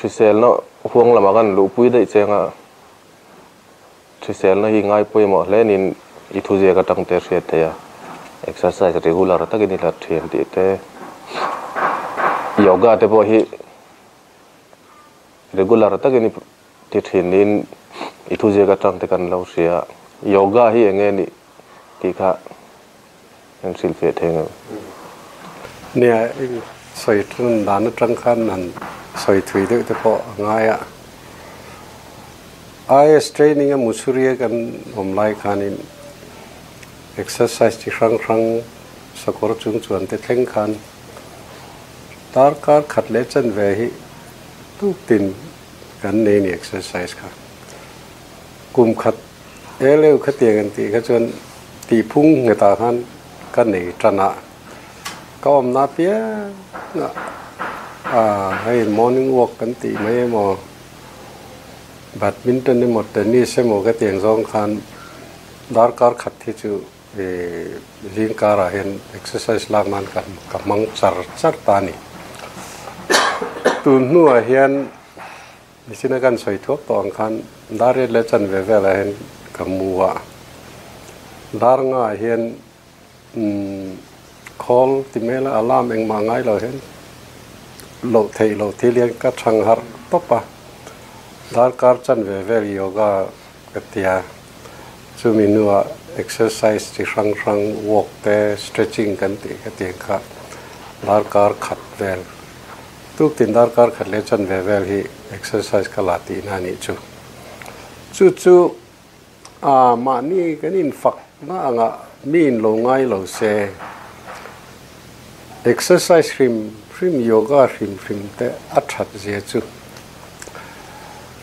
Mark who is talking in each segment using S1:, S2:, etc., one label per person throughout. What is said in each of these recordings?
S1: Hriselna huang lamah kan luhpui daih cheng a, hriselna hi ngai pawimawh hle niin i thuziak atang te hriat theih a, exercise regular takin i hlat thin tih te, yoga te pawh hi regular takin i ti thin niin i thuziak atang te kan lo hria a, yoga hi eng nge nih tih kha An hrilhfiah thei ngei.
S2: Nia, i sawi ṭan dan aṭang khan han sawi thui deuh te pawh a ngai a. IAS training a Mussoorie kan awm lai khanin exercise chi hrang hrang sakawr chung chuan te thleng khan darkar khat leh chanve hi tuk tin kan nei a ni exercise kha. Kum khat Eleu khatiang an tih kha chuan tihphung nghetah khan ka nei tan a, ka awmna apiang ah ah hei morning walk kan tih mai emaw badminton emaw tennis emaw ka tiang zawng khan darkar khat hi chu ih zing karah hian exercise lak nan ka ka hmang char char ta a ni. Tun hnuah hian. Nichina kan sawi thuak tawh ang khan dar riat leh chanve velah hian ka mu a, dar ngaah hian umm call ti mai la alarm engmah ngai lo hian loh theih loh thil hian ka chhang harh tawp a, darkar chanve vel yoga ka ti a, chumi hnuah exercise chi hrang hrang walk te stretching kan tih ka ti ang kha darkar khat vel. Tuktin darkar khat leh chanve vel hi exercise ka la tihna a nih chu. Chu chu a mahni kan infak na angah mi in lo ngai lo se, exercise hrim hrim, yoga hrim hrim te a that zia chu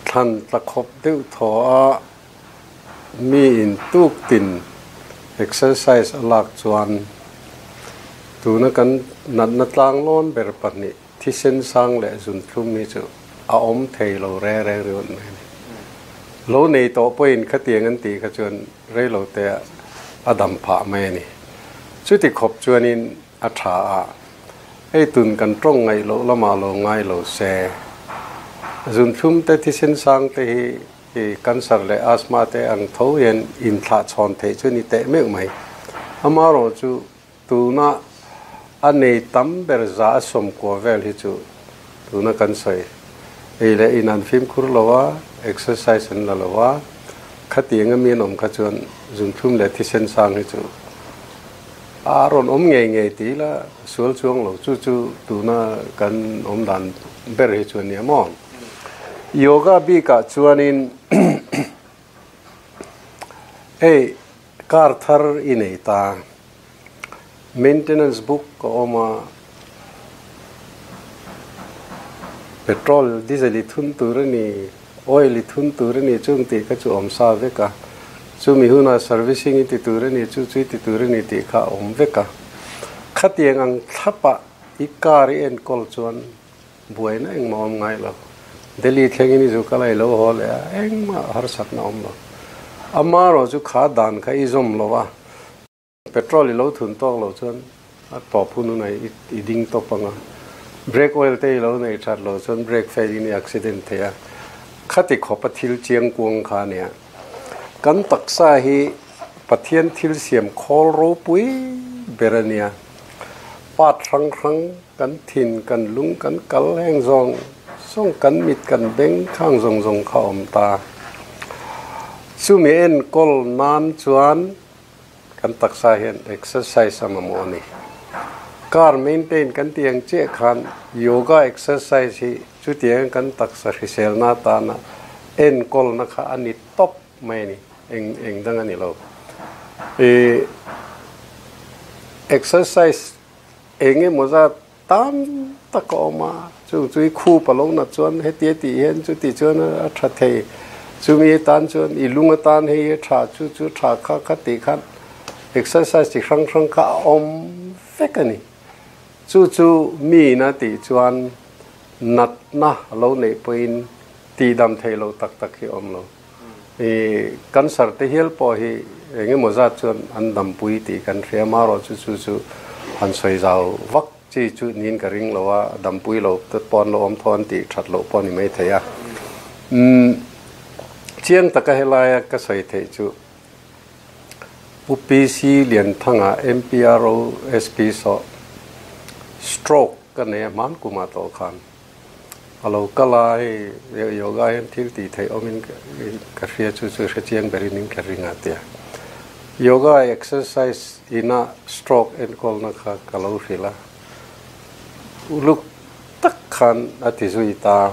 S2: thlan tla khawp deuh thaw a mi in tuktin exercise a lak chuan tuna kan natna tlanglawn ber pahnih thisen sang leh zunthlum hi chu a awm thei lo re reng ringawt mai a ni. Lo nei tawh pawhin khatiang an tih kha chuan reilo te a dam phah mai a ni. Chuti khawp chuanin a tha a, hei tun kan tawng ngaih loh lamah lo ngai lo se zunthlum te thisen sang te hi I cancer leh asthma te ang tho hian inthlah chhawn theih chu ni teh meuh mai. Amaherawh chu tuna a nei tam ber za a sawmkua vel hi chu tuna kan sawi ei leh in an fimkhur lo a, exercise an la lo a, khatiang a mi an awm kha chuan zunthlum leh thisen sang hi chu a rawn awm ngei ngei ti ila sual chuang lo. Chu chu tuna kan awm dan ber hi chu a nia maw? Yoga bikah chuanin hei car thar i nei ta, maintenance book a awm a, petrol diesel i thun tur a ni, oil i thun tur a ni chung tih kha chu awm sa vek a, chumi hunah servicing i ti tur a ni, chu chu i ti tur a ni tih kha a awm vek a. Khatiang ang thlapah i car i enkawl chuan Buaina engmah awm ngai lo. Delhi thlengin i zu kal a i lo haw leh a, engmah harsatna awm lo. Amaherawh chu kha dan kha i zawm lo a, petrol i lo thun tawk lo chuan a tawp hun hunah i ding tawp ang a, brake oil te i lo nei that lo chuan brake fail in i accident thei a, khati khawp a thil chiang kuang kha a nia. Kan taksa hi Pathian thil siam khawl ropui ber a nia. Part hrang hrang kan thin, kan lung, kan kal heng zawng zawng, kan mit, kan beng khang zawng zawng kha awm ta. Chumi enkawl nan chuan kan taksa hian exercise a mamawh a ni. Car maintain kan tih ang chiah khan yoga exercise hi chutiang kan taksa hriselna atana enkawlna kha a ni tawp mai a ni. Eng eng dang a ni lo. Ih exercise eng emaw zat tam tak a awm a, chung chu i khup a lo nat chuan heti a tih hian chuti chuan a tha thei, chumi atan chuan i lung atan hei a tha chu chu tha kha kha tih khan exercise chi hrang hrang kha a awm vek a ni. Chu chu mi ina tih chuan natna a lo neih pawhin tihdam theih loh tak tak hi a awm lo. I cancer te hial pawh hi eng emaw zat chuan an dampui tih kan hria amaherawh chu chu chu han sawi zau vak. Chi chu niin ka ring lo a, dampui lo te pawn lo awm thaw an tih that loh pawh a ni maithei a. Umm, chiang taka helaia ka sawi theih chu Pu PC Lianthanga MPRO SP saw stroke ka nei a hman kumah tawh khan a lo kal a, hei yoga hian thil tih theih awmin ka hria chu chu hre chiang berin in ka ring a tia. Yoga exercise ina stroke enkawlna kha ka lo hrilh a, uluk tak khan a ti zui ta.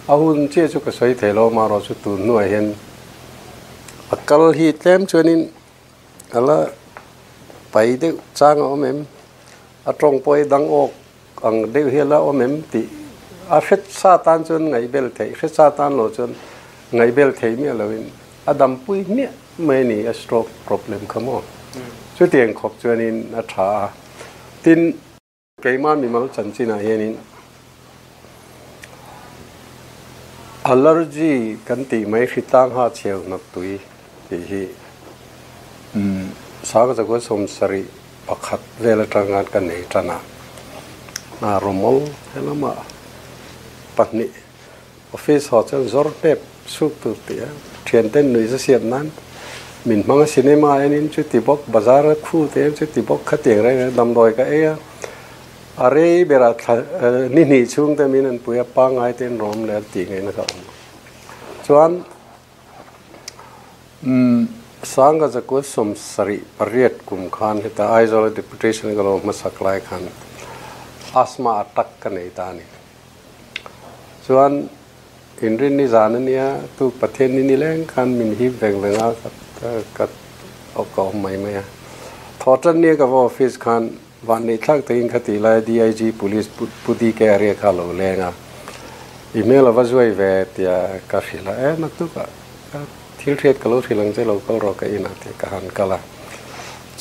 S2: A hun chiah chu ka sawi thei lo amaherawhchu tun hnuah hian a kal hi tlem chuanin a la pai deuh chang a awm em, a tawng pawh hi dang awk ang deuh hi a la awm em tih a hre sa tan chuan ngaihbel theih, hre sa tan lo chuan ngaihbel theih miah loin a dampui hmiah mai a ni a stroke problem kha maw. Chutiang khawp chuanin a tha a, tin. Keimah mimal chanchinah hianin allergy kan tih mai hritlang ha chheu hnawt tui tih hi Sangzakua 71 vel atang khan ka nei tan a, hna rawmawl helamah pahnih office haw chuan zawr hnep suk tur tih a, thianten nuihza siam nan min hmang a, cinema enin chuti bawk, bazar a khu te em chuti bawk, khatiang reng reng damdawi ka ei a, a rei berah thla ni hnih chhung te min an pui a, pangngai te in rawm leh a tih ngaihna ka awm chuan. Umm Sanga Zakua 78 kum khan heta Aizawl a deputation ka lo hmasak lai khan asthma attack ka nei ta a ni. Chuan inrinni zan a nia tu Pathian ni nileng khan min hip veng veng a ka ka awm mai mai a. Thawhtan nia ka va office khan Vanneihthlak takin kha tih lai DIG Police Pu DK Arya kha a lo leng a, i hmel a va zuai ve tia ka hrilh a, e naktukah ka thil hriat ka lo hrilh ang che lo kal rawh ka inah tih ka han kal a.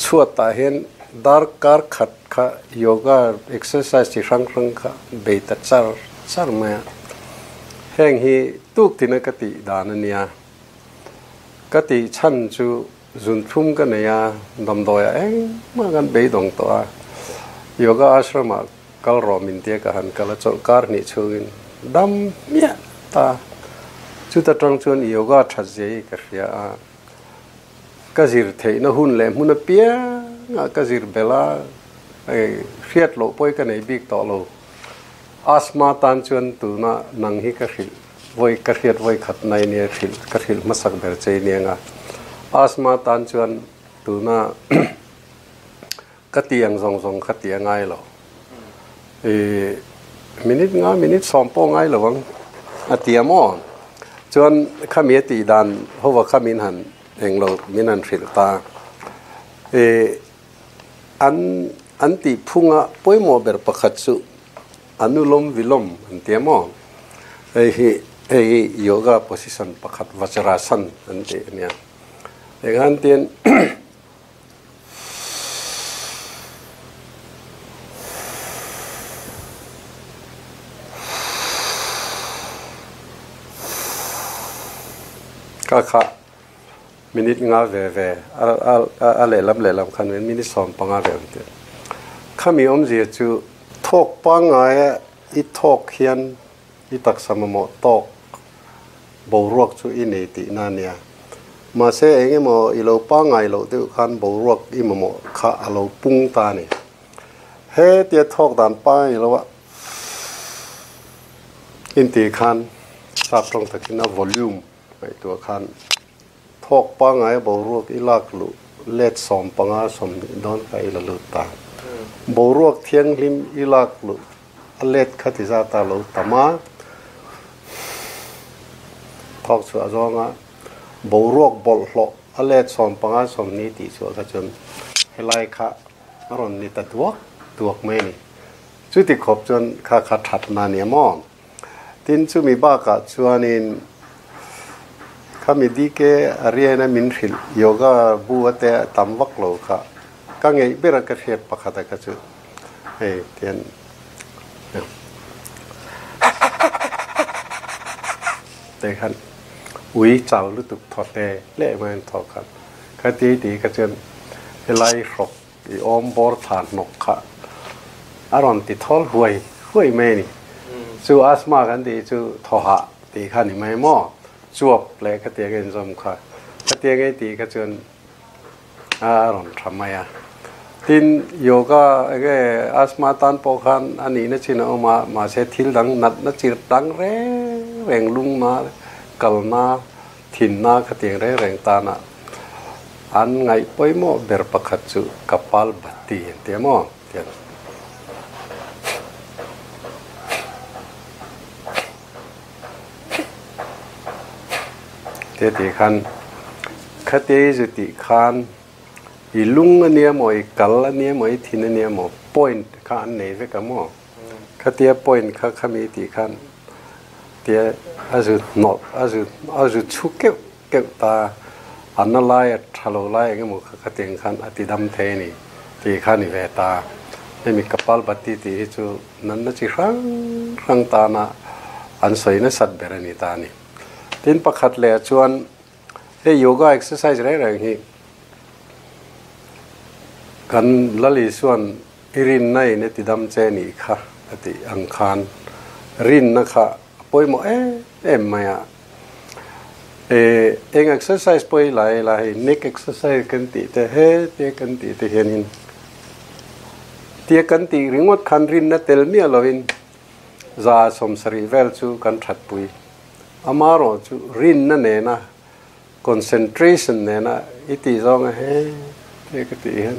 S2: Chhuatah hian darkar khat kha yoga exercise chi hrang hrang kha bei ta char char mai a, heng hi tuk tina ka tih dan a nia, ka tih chhan chu Zun thlum ka nei a, damdawiah engmah kan beidawng tawh a, Yoga ashram-ah kal rawh min tia ka han kal a, chawlh kar hnih chhungin dam hmiah ta. Chuta tang chuan yoga that zia hi ka hria a, ka zir theihna hun leh hmun apiangah ka zir belh a, hei hriat loh pawh hi ka nei bik tawh lo. Asthma tan chuan tuna nang hi ka hrilh vawi ka hriat vawi khat nai nia hrilh ka hrilh hmasak ber che nia nga asthma tan chuan tuna ka ti ang zawng zawng kha ti a ngai lo i minute nga minute sawm pawh ngai lo ang a ti a maw chuan khami a tih dan hova kha min han englo min han hrilh ta i An an tih phunga pawimawh ber pakhat chu Anulom Vilom an ti a maw? Hei hi hei hi yoga position pakhat Vajrasan an tih a nia. Enghan tian Ka kha. Minute nga ve ve a lehlam lehlam khan minute 15 ve awm tih. Khami awmzia chu thawk pangngaia i thawk hian i taksa mamawh tawk boruak chu i nei tihna a nia. Mahse eng emaw i lo pangngai loh deuh khan boruak i mamawh kha a lo pung ta a ni. Hetia thawk dan pangngai lo a intih khan sap tawng takin a volume Ngaihtuah khan thawk pangngai boruak i lak luh let 15 20 dawn kha i la lut ta. Boruak thianghlim i lak luh a let kha ti zat a lo tam a, thawk chhuah zawnga boruak bawlhhlawh a let 15 20 tih chhuah kha chuan helai kha a rawn ni ta duak duak mai a ni. Chuti khawp chuan kha kha thatna a nia maw? Tin, chumi bakah chuanin khami DK Aryan-a min hrilh yoga bu a te a tam vak lo kha ka ngeih ber a ka hriat pakhat a kha chu hei tian te khan ui chau lutuk thaw hle hle mai an thaw khan kha ti ti kha chuan helai hrawk i awm bawr thla hnawk kha. A rawn ti thawl huai huai mai a ni. Chu asthma kan tih chu thaw hah tih kha a ni mai maw? Chuap leh khatiang a inzawm kha. Khatiang ei tih kha chuan a rawn tha mai a. Tin, yoga enge asthma tan pawh khan a nihna chin a awm a, mahse thil dang natna chirh dang reng reng lungna, kalna, thinna khatiang reng reng tana an ngaih pawimawh ber pakhat chu Kapalbhati an ti a maw? Tiang. Te tih khan khate zu tih khan i lung a nia maw i kal a nia maw i thin a nia maw point kha an nei vek a maw khatia point kha khami tih khan tia a zu hnawlh a zu a zu chhu keuh keuh ta a na lai a tha lo lai eng emaw kha khatiang khan a ti dam thei a ni tih kha a ni ve ta. Hemi Kapalbhati tih hi chu natna chi hrang hrang tana an sawi nasat ber a ni ta a ni. Tin pakhat leh ah chuan hei yoga exercise reng reng hi kan Lal Isua'n i rinna in a ti dam che nih kha a tih ang khan rinna kha a pawimawh em em mai a. E eng exercise pawh hi la ila hei neck exercise kan tih te he te kan tih te hianin tia kan tih ringawt khan rinna tel miah lovin za 70 vel chu kan thatpui. Amarawh chu rinna nena concentration nena i tih zawnga he te ka tih hian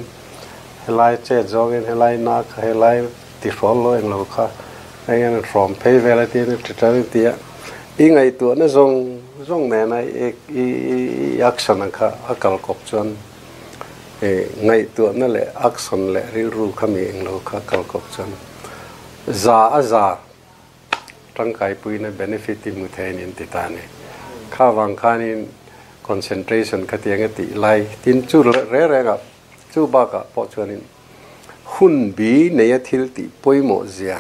S2: helai chet zawngin helai na kha helai ti hrawl lo englo kha hei hian a hrawm phei vel a tiin a ṭha ṭha a ti a i ngaihtuahna zawng zawng nena i i action ang kha a kal kawp chuan e ngaihtuahna leh action leh rilru kha mi englo kha kal kawp chuan za a za Tangkaipuina benefit i hmu thei a ni an ti ta a ni. Kha vang khanin concentration khatiang a tih lai tin chu reng rengah chu bakah pawh chuanin hun bi neia thil tih pawimawh zia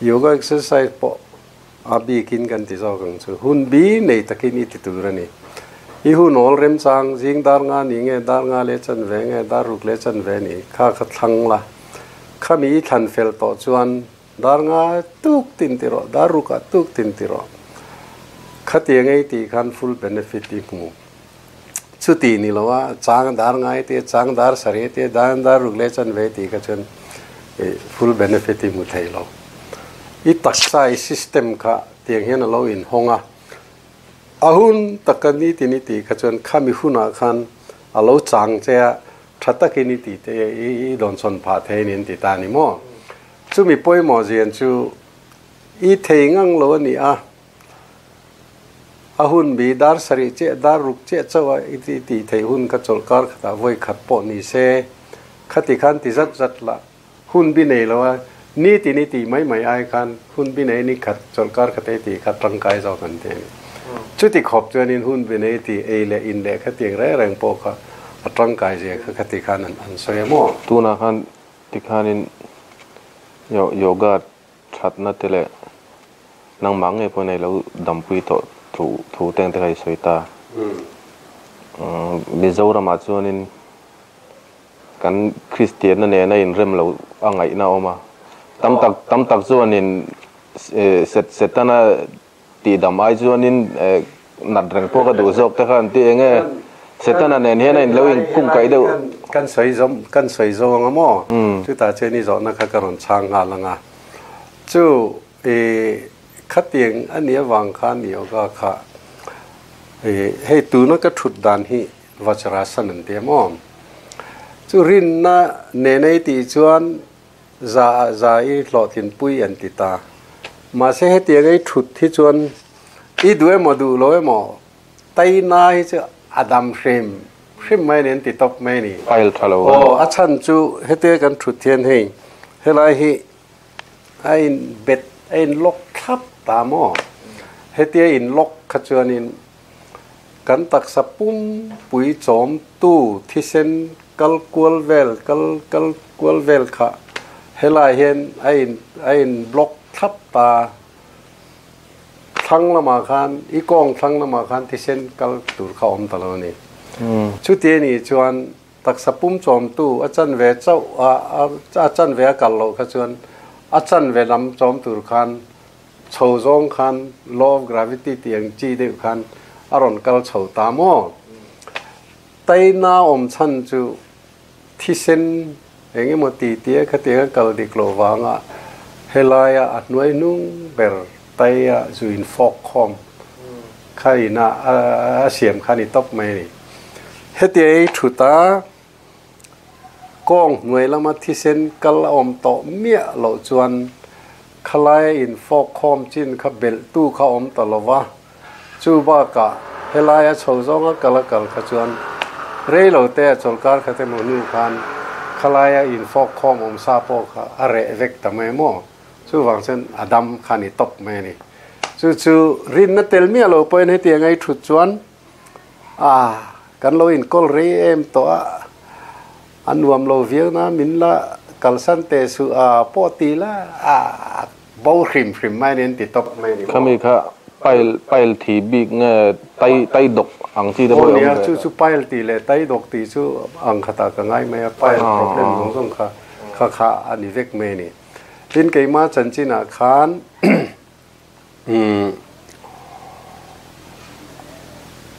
S2: yoga exercise pawh a bikin kan ti zawk ang chu hun bi nei takin i ti tur a ni. I hun awl remchang zing dar nga ni nge dar nga leh chanve nge dar ruk leh chanve ni kha kha thlang la khami i thlan fel tawh chuan Dar nga tuk tin ti rawh, dar rukah tuk tin ti rawh. Khatiang ei tih khan full benefit i hmu. Chuti ni lo a, chang dar ngai te, chang dar sarih te, dar dar ruk leh chanve tih kha chuan full benefit i hmu thei lo. I taksa, i system kha tiang hian a lo inhawng a. A hun taka ni tin i tih kha chuan khami hunah khan a lo chang che a, tha takin i tih te i dawnsawn phah thei a ni an ti ta a ni maw? Chumi pawimawh zian chu i thei ngang lo a ni a, a hun bi dar sarih chiah dar ruk chiah chauh a i tih theih hun kha chawlhkar khatah vawi khat pawh ni se, khati khan ti zat zat lah hun bi nei lo a, ni tin i tih mai mai ai khan hun bi nei ni khat chawlhkar khat ei tih kha tangkai zawk an ti a ni. Chuti khawp chuanin hun bi nei tih ei leh in leh khatiang reng reng pawh kha a tangkai zia kha khati khan an sawi a maw?
S1: Tunah khan Tikhanin yoga thatna te leh nangmah ngei pawhin a lo dampui tawh thu thu te ang te kha i sawi ta. Mizoramah chuanin kan Kristianna nena inrem lo a ngaihna a awm a. Tam tak tam tak chuanin Setana Tihdam ai chuanin nat reng pawh ka duh zawk te khan ti enge Setana nen hian a in lo in kum kaih deuh.
S2: Kan sawi zawm kan sawi zo anga maw chutah chuan i zawhna kha ka rawn chhang nghal anga chu i khatiang a nih avang khan yoga kha i hei tuna ka thut dan hi Vajrasan an ti a maw chu rinna nena i tih chuan Za za i hlawhtlinpui an ti ta. Mahse hetiang ei thut hi chuan i duh emaw duh lo emaw taina hi chu a dam hrim hrim mai a ni an ti tawp mai a ni.
S1: File tha lo.
S2: Aw a chhan chu hetia kan thut hian hei helai hi a in bet a in lock thlap ta maw? Hetia in lock kha chuanin Kan taksa pumpui chawmtu thisen kal kual vel kal kal kual vel kha helai hian a in a in block thlap ta. Thlang lamah khan i kawng thlang lamah khan thisen kal tur kha awm ta lo a ni. Chuti a nih chuan. Taksa pum chawmtu a chanve chauh a a chanve a kal loh kha chuan a chanve lam chawm tur khan chho zawng khan law of gravity tih ang chi deuh khan a rawn kal chho ta maw? Taina awm chhan chu thisen eng emaw ti tia khatiang a kal dik loh vanga helaia a hnuai hnung ber taia zu in fawk khawm kha ina a siam kha a ni tawp mai a ni. Hetia ei thut a, kawng hnuai lama thisen kal a awm tawh miah loh chuan khalaia in fawk khawm chin kha belhtu kha a awm ta lo va, Chu bakah helaia chho zawnga kal a kal kha chuan rei lo te a chawlkar khat emaw hnu khan khalaia infawk khawm awm sa pawh kha a reh vek ta mai maw? Chuvang chuan a dam kha a ni tawp mai a ni. Chu chu rinna tel miah lo pawhin hetiang a i thut chuan a kan lo inkawl rei em tawh a, a nuam lo viau na min la kalsan teh suh a pawh ti la a Bo hrim hrim mai nen ti tawp mai ni maw?
S1: Khami kha pile pile thi bik nge tai tai dawk ang chi te pawh i awm ve
S2: ta. Aw nia, chu chu pile tih leh tai dawk tih chu ang khatah ka ngai mai a, pile problem zawng zawng kha kha kha a ni vek mai a ni. Tin keimah chanchinah khan umm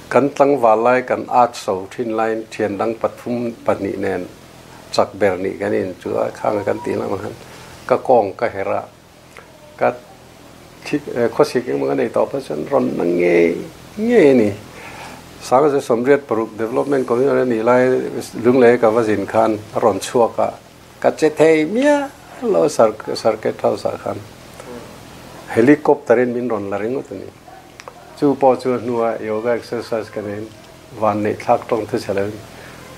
S2: kan tlangval lai kan art so thin laiin thian dang pathum pahnih nen chak ber nih kan in chu a khang a kan tih lamah khan ka kawng ka herh a, ka thi khawsik engemaw ka nei tawh phei chuan rawn na ngei ngei a ni. Sangha 86 Development Commissioner a nih lai Lunglei ka va zin khan a rawn chhuak a, ka che thei miah lo a Circuit House ah khan helicopter in min rawn la ringawt a ni. Chu pawh chu a hnua yoga exercise ka neiin Van neih thlak tawng thu chhe lo in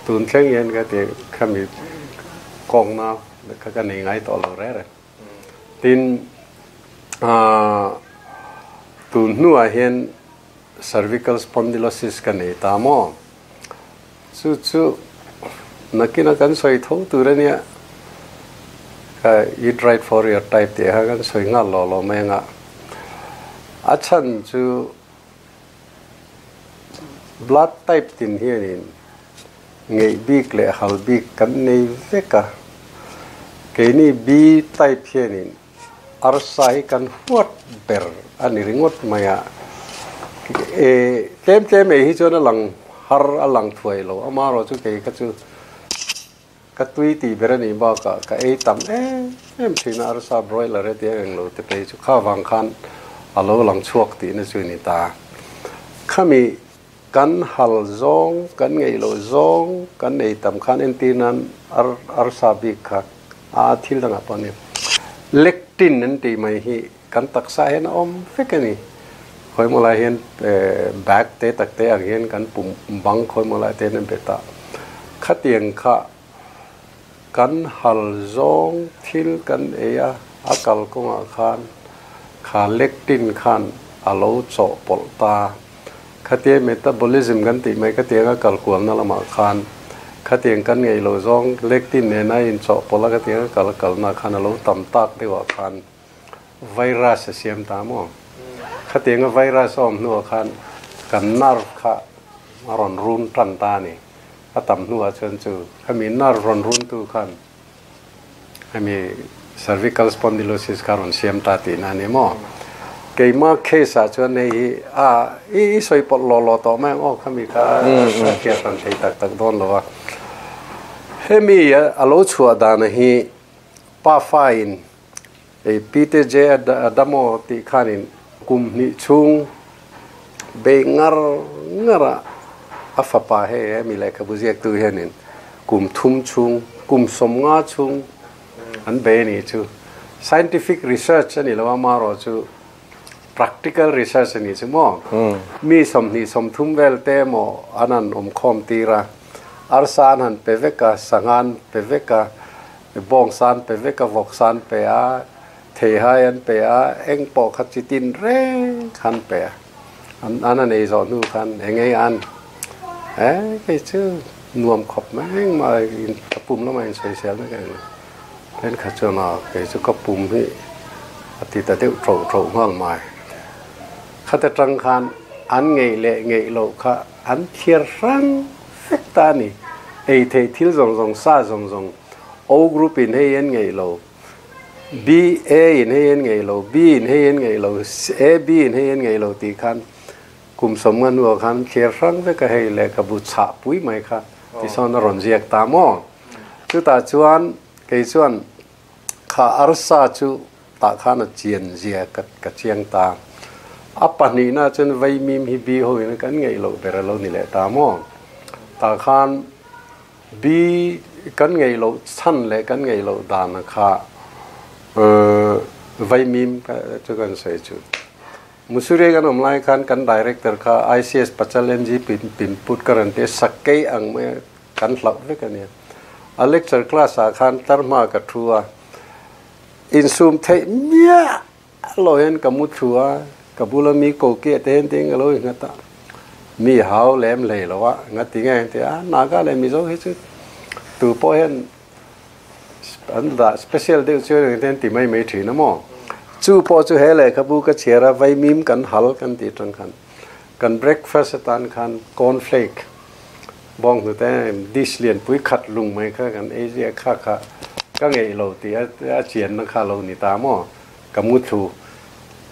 S2: tun thleng hian ka ti khami kawngna kha ka nei ngai tawh lo reng reng. Tin, tun hnuah hian cervical spondylosis ka nei ta maw? Chu chu nakina kan sawi tho tur a nia. Ka eat right for your type tih kha kan sawi nghal lawh lawh mai anga. A chhan chu Blood type tin hianin ngeih bik leh hal bik kan nei vek a, keini B type hianin arsa hi kan huat ber a ni ringawt mai a, e tlem tlem ei hi chuan a lang har a lang thuai lo, amaherawhchu kei kha chu Ka tui tih ber a nih bakah ka ei tam em em thin a, arsa broiler e tia eng lo te phei chu kha vang khan a lo lang chhuak tihna chu a ni ta. Khami kan hal zawng, kan ngeih loh zawng kan ei tam khan entir nan arsa bik kha a thil dangah pawh a ni. Lectin an tih mai hi kan taksa hian a awm vek a ni. Khawimaw lai hian bag te tak te ang hian kan pum bang khawimaw lai te hian a bet a. Khatiang kha kan hal zawng thil kan ei a, a kal kawngah khan kha lectin khan a lo chawhpawlh ta. Khatia metabolism kan tih mai khatiang a kal kualna lamah khan khatiang kan ngeih loh zawng lectin nena inchawhpawlh a khatiang a kal kalna khan a lo tam tak deuhah khan virus a siam ta maw? Khatianga virus a awm hnuah khan kan nerve kha a rawn run tan ta a ni. A tam hnuah chuan chu hemi nerve rawn runtu khan hemi cervical spondylosis kha a rawn siam ta tihna a ni maw? Keima case ah chuan hei hi a i sawi pawlh law law tawh mai ang aw khami kha a hriat hran thei tak tak dawn lo a. Hemi a lo chhuah dana hi pafa in Hei Peter J. Adamo tih khanin kum hnih chhung bei ngar ngar a, a fapa hei hemi lehkhabu ziaktu hianin kum thum chhung, kum 50 chhung an bei a nih chu. Scientific research a ni lo a, amaherawh chu practical research a nih chu maw? Mi 20 30 vel te emaw an han awmkhawm tir a, arsa an han pe vek a, sangha an pe vek a, Bawng san pe vek a, vawk san pe a, theihai an pe a, eng pawh kha chi tin reng khan pe a. An an an ei zawh hnu khan eng ei an he kei chu nuam khawp mai engmah in ka pum lamah insawisel na ka eng lo. Thenkhat chuan aw kei chu ka pum hi a ti ta deuh ṭoh ṭoh nghal mai. Khata ṭang khan an ngeih leh ngeih loh kha an thliar hrang vek ta a ni. Ei theih thil zawng zawng, sa zawng zawng, O group in hei an ngeih lo, B, A in hei an ngeih lo, B in hei an ngeih lo, A, B in hei an ngeih lo tih khan kum sawmnga hnuah khan thlir hrang vek a hei lehkhabu chhah pui mai kha tisawn a rawn ziak ta maw? Chutah chuan kei chuan kha arsa chu tah khan a chian zia ka chiang ta. A pahnihna chuan vaimim hi bi hoin kan ngeih loh ber a lo ni leh ta maw? Tah khan bi kan ngeih loh chhan leh kan ngeih loh dan kha vaimim chu kan sawi chu. Mussoorie kan awm lai khan kan director kha ICS Pachal NG Pimput ka rawn ti a, sakei ang mai a kan hlauh vek a nia. A lecture class ah khan tlarhma ka thu a, insum theih miah lo hian ka mu thu a, ka bula mi ko kiah te hian tiin ka lo inghat a, mi hau lem hlei lo a, ngati nge an ti a, Naga leh Mizo hi chu tu pawh hian an dah special deuh chu engte an ti mai mai thin a maw? Chu pawh chu he lehkhabu ka chhiar a, vaimim kan hal kan tih atang khan kan breakfast atan khan cornflake bawng hnute dish lianpui khat lung mai kha kan ei zia kha kha ka ngeih lo tih a chianna kha lo ni ta maw? Ka mu thlu.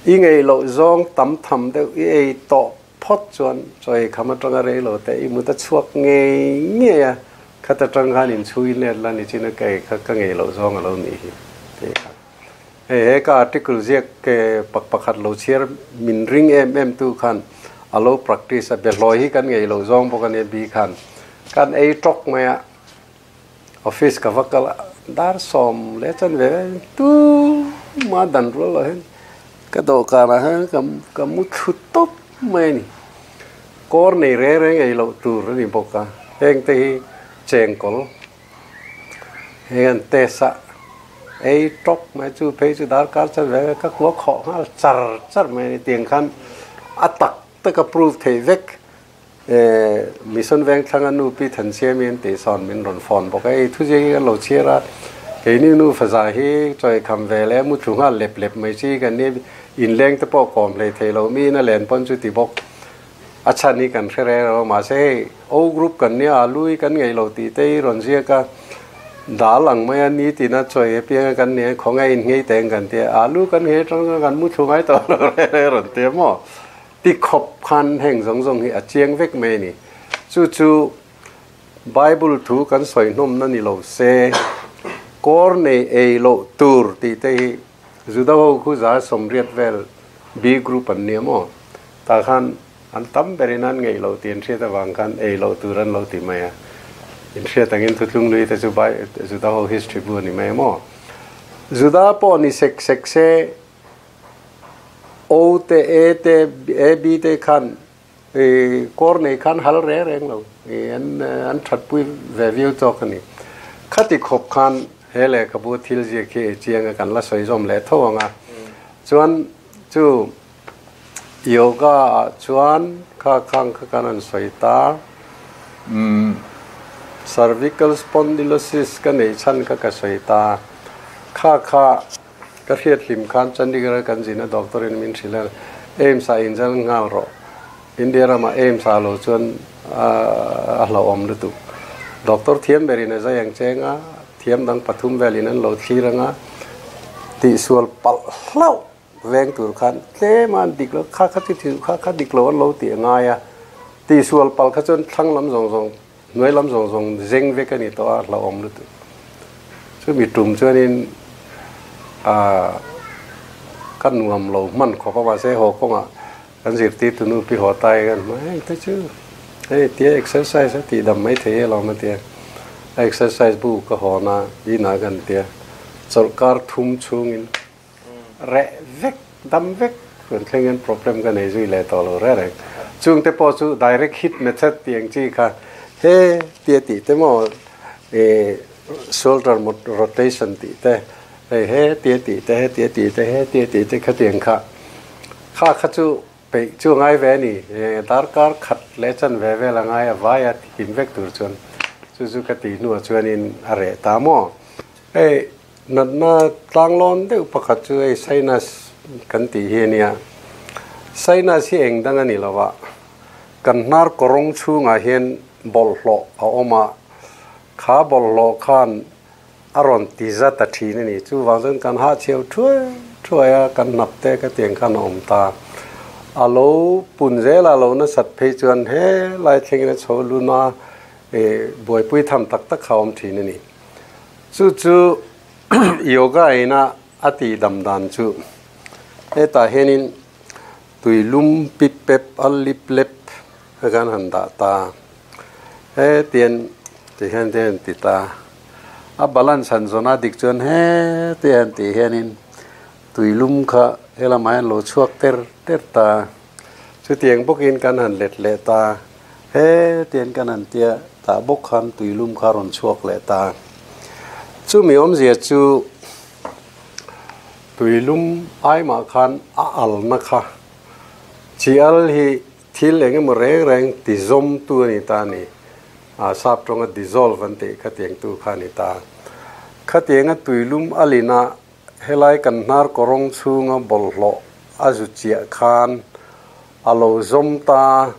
S2: I ngeih loh zawng tam tham deuh i ei tawh Phawt chuan chawi kham atanga rei lo te i mut a chhuak ngei ngei a, khat atang khan inchhui let la ni chin a kei kha ka ngei loh zawng a lo nih hi tih kha. Hei he ka article ziak ke pak pakhat lo chhiar min ring em em tu khan a lo practice a, behlawi hi kan ngei loh zawng bawk a nia bi khan kan ei tawk mai a, office ka va kal a, dar sawm leh chan ve ve tu ma dan rual loh hian ka dawhkan ah hian ka ka mu thlu tawp mai a ni. Kawr nei reng reng ei loh tur a ni bawk a, heng te hi chengkawl heng an test a, ei tawp mai chu phei chu darkar chan ve ve ka kua khawh nghal char char mai a ni tiang khan a tak tak a prove theih vek. Mission Vengthlanga nu Pi Thansiami an tih sawn min rawn phone bawk a, ei thuziak hi kan lo chhiar a, keini nu faza hi chawi kham ve leh mu thlu nghal lep lep mai chi kan ni, inleng te pawh kawm hlei thei lo mi in a len pawn chu ti bawk a chhan hi kan hre reng lo mahse hei O group kan nia alu hi kan ngeih lo tih te hi rawn ziak a, dal ang mai a ni tina chawi apianga kan nia khawngaih in nghei teng kan tia alu kan nghei atang chuan kan mu thlu ngai tawh lo reng reng rawn ti a maw. Ti khawp khan heng zawng zawng hi a chiang vek mai a ni. Chu chu Bible thu kan sawi hnawmna ni lo se, kawr nei ei loh tur tih te hi Juda ho khu za sawmriat vel B group an nia maw? Tah khan an tam berin an ngeih loh tih an hriat avang khan ei loh tur an lo ti mai a. In hriat angin thutlung lui te chu Juda ho history bu a ni mai maw? Juda pawh ni sek sek se, O te E te A B te khan kawr nei khan hal reng reng lo an an that pui ve viau chawk a ni. Khati khawp khan he lehkhabu thil ziak hi ei chiang a kan la sawi zawm leh tho ang a. Chuan chu yoga ah chuan kha khang kha kan han sawi ta cervical spondylosis ka neih chhan kha ka sawi ta kha kha Ka hriat hlim khan Chandigarh a kan zin a doctor in min hrilh a, AIIMS ah inzal nghal rawh. India ramah AIIMS ah lo chuan a hlauhawm lutuk. Doctor thiam berin a zai ang cheng a, thiam dang pathum velin an lo thlir ang a, tihsual palh hlauh veng tur khan tlem a an dik lo, kha kha chu thil kha kha dik lo an lo tih a ngai a, tihsual palh kha chuan thlang lam zawng zawng Hnuai lam zawng zawng zeng vek a ni tawh a, hlauhawm lutuk. Chumi tum chuanin aah ka nuam lo hman khawp a, mahse haw kawngah kan zirtirtu nu pi haw tai kan hmu a, heng te chu hei tia exercise a tih dam mai thei e lawm a tia, a exercise bu ka hawn a, inah kan tia chawlhkar thum chhungin reh vek, dam vek chuan thleng hian problem ka nei zui leh tawh lo reng reng. Chung te pawh chu direct hit method tih ang chi kha he tia tih te maw ih shoulder rotation tih te hei he tia tih te he tia tih te he tia tih te khatiang kha kha kha chu peih chu a ngai ve a ni. Darkar khat leh chan ve vel a ngai a vai a him vek tur chuan chu chu ka tih hnuah chuanin a reh ta maw. Hei Natna tlanglawn deuh pakhat chu hei sinus kan tih hi a nia. Sinus hi eng dang a ni lo a, kan hnar kawrawng chhungah hian bawlhhlawh a awm a. Kha bawlhhlawh khan a rawn ti za ta thin a ni. Chuvang chuan kan hahchhiau thuai thuai a, kan hnap te ka tiang khan a awm ta. A lo pun zel a, a lo nasat phei chuan he lai thlengin a chho lun a, buaipui tham tak tak kha a awm thin a ni. Chu chu yoga ina a tih dam dan chu hetah hianin tui lum pip pep a lip lep a kan han dah ta. Hetian ti hian te an ti ta. A balance han zawn a dik chuan heti han tih hianin tui lum kha helamah hian lo chhuak ter ter ta. Chutiang bawkin kan han let leh ta. Hetian kan han tia tah bawk khan tui lum kha a rawn chhuak leh ta. Chumi awmzia chu tui lum aimah khan a alna kha chi al hi Thil eng emaw reng reng ti zawmtu a ni ta a ni. A sap tawnga dissolve an tih khatiangtu kha a ni ta. Khatianga tuilum a lin a, helai kan hnar kawrawng chhunga bawlhhlawh a zu chiah khan a lo zawm ta.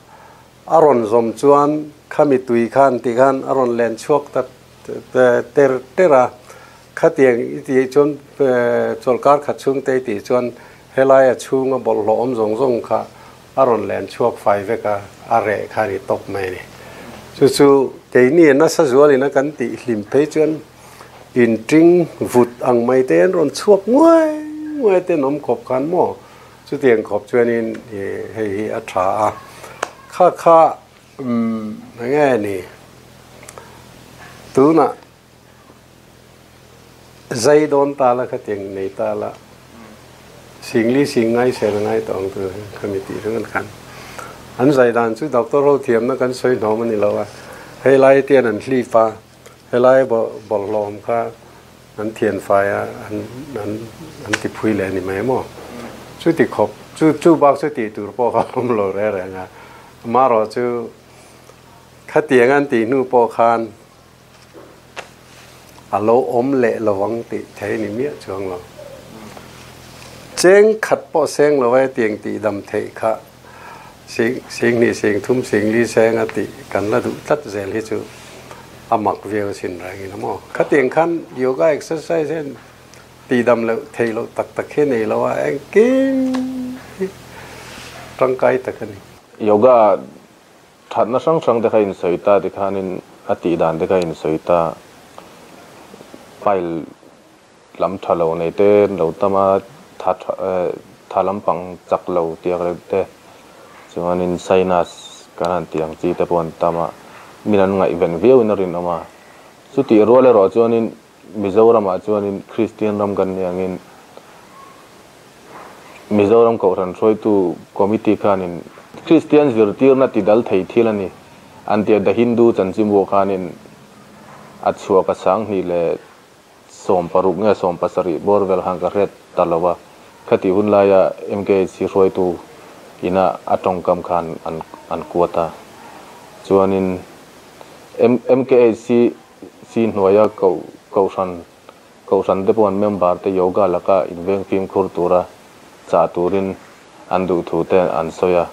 S2: A rawn zawm chuan khami tui khan tih khan a rawn len chhuak ta ter ter a. Khatiang i tih chuan chawlhkar khat chhungte i tih chuan helai a chhunga bawlhhlawh awm zawng zawng kha a rawn len chhuak fai vek a, a reh kha a ni tawp mai a ni. Chu chu keini a nasa zualin a kan tih hlim phei chuan inṭing vut ang mai te an rawn chhuak nguai nguai te an awm khawp khan maw? Chutiang khawp chuanin hei hi a ṭha a, kha kha umm enge ni tunah Zai dawn ta la khatiang nei ta la singli sing ngai sel ngai tawh ang tur khami tih ringawt khan an zai dan chu doctor ho thiamna kan sawi hnawm a ni lo a, hei lai tian an hlip a, helai bawlhhlawm kha an thian fai a an an an ti phui leh a ni mai maw? Chuti khawp chu chu bak chu tih tur pawh kha awm lo reng reng a, amaherawh chu khatiang an tih hnu pawh khan A lo awm leh lo ang tih thei ni miah chuang lo. Cheng khat pawh seng lo e tiang tih dam theih kha sing sing hnih sing thum sing li seng a tih kan la duh tlat zel hi chu a mak viau sin reng in a maw. Khatiang khan yoga exercise hian tih dam loh theih loh tak tak hi nei lo a engkim hi tangkai tak a ni.
S1: Yoga Thatna hrang hrang te kha insawi ta tikhanin a tih dan te kha insawi ta. Pile lam tha lo nei te lo tam a, tha tha tha lampang chak lo tiak reuh te chuanin sinus kan han tih ang chi te pawh an tam a, min an ngaihven viauin a rinawm a. Chutih rual erawh chuanin Mizoramah chuanin Kristian ram kan nih angin Mizoram Kohhran hruaitu Committee khanin Kristian zirtirna ti dal thei thil a ni an tia The Hindu chanchinbu khanin a chhuak a sanghnih leh 16 nge 17 bawr vel khan ka hriat ta lo a, khatih hun laia MKHC hruaitu ina a tawngkam khan an kuat a. Chuanin MKHC Si hnuaia kohhran kohhran te pawh an member te yoga laka inveng fimkhur tura chah turin an duh thu te an sawi a.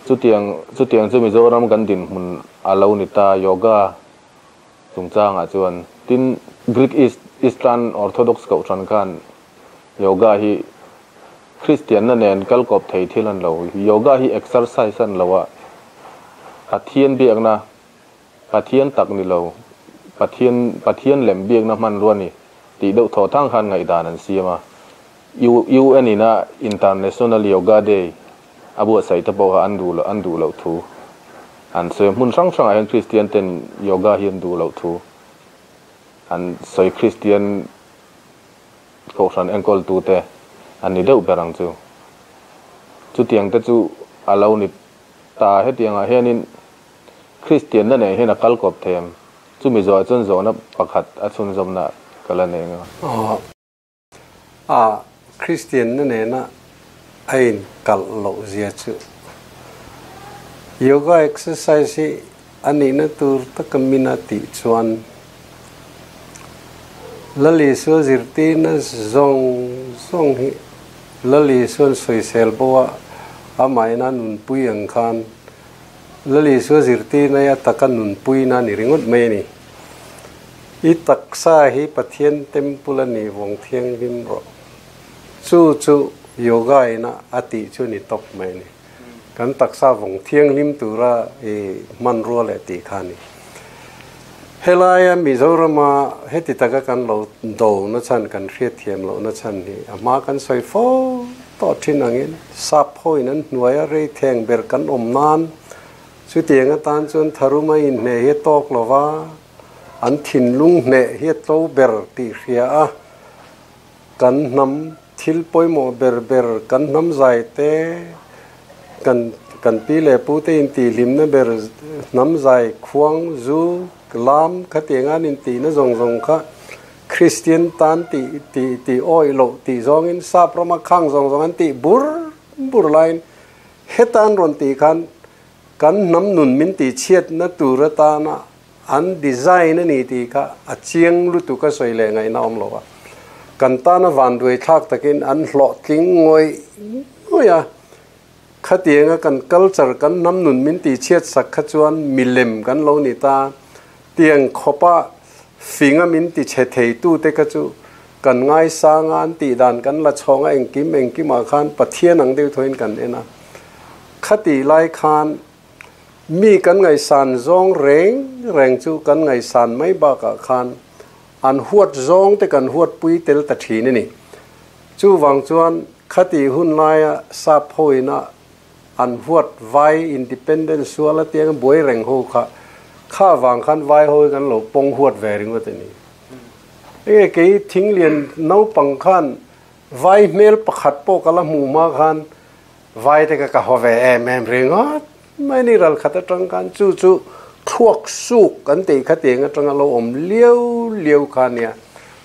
S1: Chutiang chutiang chu Mizoram kan dinhmun a lo ni ta yoga chungchangah chuan. Tin, Greek East Eastern Orthodox kohhran khan yoga hi Kristianna nen kal kawp thei thil an lo. Yoga hi exercise an lo a, Pathian biakna Pathian tak ni lo, Pathian Pathian lem biakna hmanrua ni tih deuh thaw thang khan ngaihdan an siam a. U UN ina International Yoga Day a buatsaih te pawh kha an duh loh an duh loh thu an sawi a. Hmun hrang hrangah hian Kristian ten yoga hi an duh loh thu an sawi. Kristian kohhran enkawltute an ni deuh ber ang chu. Chutiang te chu a lo ni ta. Hetiangah hianin Kristianna nen hian a kal kawp thei em? Chumi zawhah chuan zawhna pakhat a chhunzawmna ka la nei ang a.
S2: A, Kristianna nena a inkalh loh zia chu Yoga exercise hi a nihna tur taka min a tih chuan Lal Isua zirtirna zawng zawng hi Lal Isua'n sawisel bo a amahin a nunpui ang khan Lal Isua zirtirna hi a taka nunpuina a ni ringawt mai a ni. I taksa hi Pathian temple a ni vawng thianghlim rawh. Chu chu yoga ina a tih chu ni tawp mai a ni. Kan taksa vawng thianghlim tura i hmanrua leh tih kha a ni. Helaia Mizorama heti taka kan lo do na chhan, kan hriatthiam loh na chhan hi a hma kan sawi fo tawh thin angin sap hoin an hnuaia rei theng ber kan awm nan chutiang atan chuan tharuma inhneh hi a tawk lo va, an thinlung hneh hi a tlo ber tih hria a, kan hnam thil pawimawh ber ber, kan hnam zai te, kan kan pi leh pu te intihhlimna ber hnam zai khuang, zu, lam khatiang an intihna zawng zawng kha Kristian tan tih tih tih awih loh tih zawngin sap rama khang zawng zawng an tih bur bur laiin heta an rawn tih khan kan hnam nun min tihchhiatna tur atana An design a ni tih kha a chiang lutuk a sawi leh ngaihna awm lo a, kan tana vanduai thlak takin an hlawhtling ngawih ngawih a, khatianga kan culture kan hnam nun min tihchhiat sak kha chuan milem kan lo ni ta, tiang khawpa finga min tichhe theitute kha chu kan ngaisang a, an tihdan kan la chhawng a, engkim engkimah khan Pathian ang deuh thawhin kan en a, khatih lai khan Mi kan ngaihsan zawng reng reng chu kan ngaihsan mai bakah khan an huat zawng te kan huatpui tel ta thin a ni. Chuvang chuan khati hun laia sap hoina an huat vai independence sual atianga buai reng ho kha kha vang khan vai ho hi kan lo pawng huat ve ringawt a ni. Enge kei thinglian naupang khan vai hmel pakhat pawh ka la hmuh hma khan Vai te ka ka haw ve em em ringawt mai ni ral khat atang khan chu chu thluak suk kan tih kha tiang atanga lo awm liau liau kha nia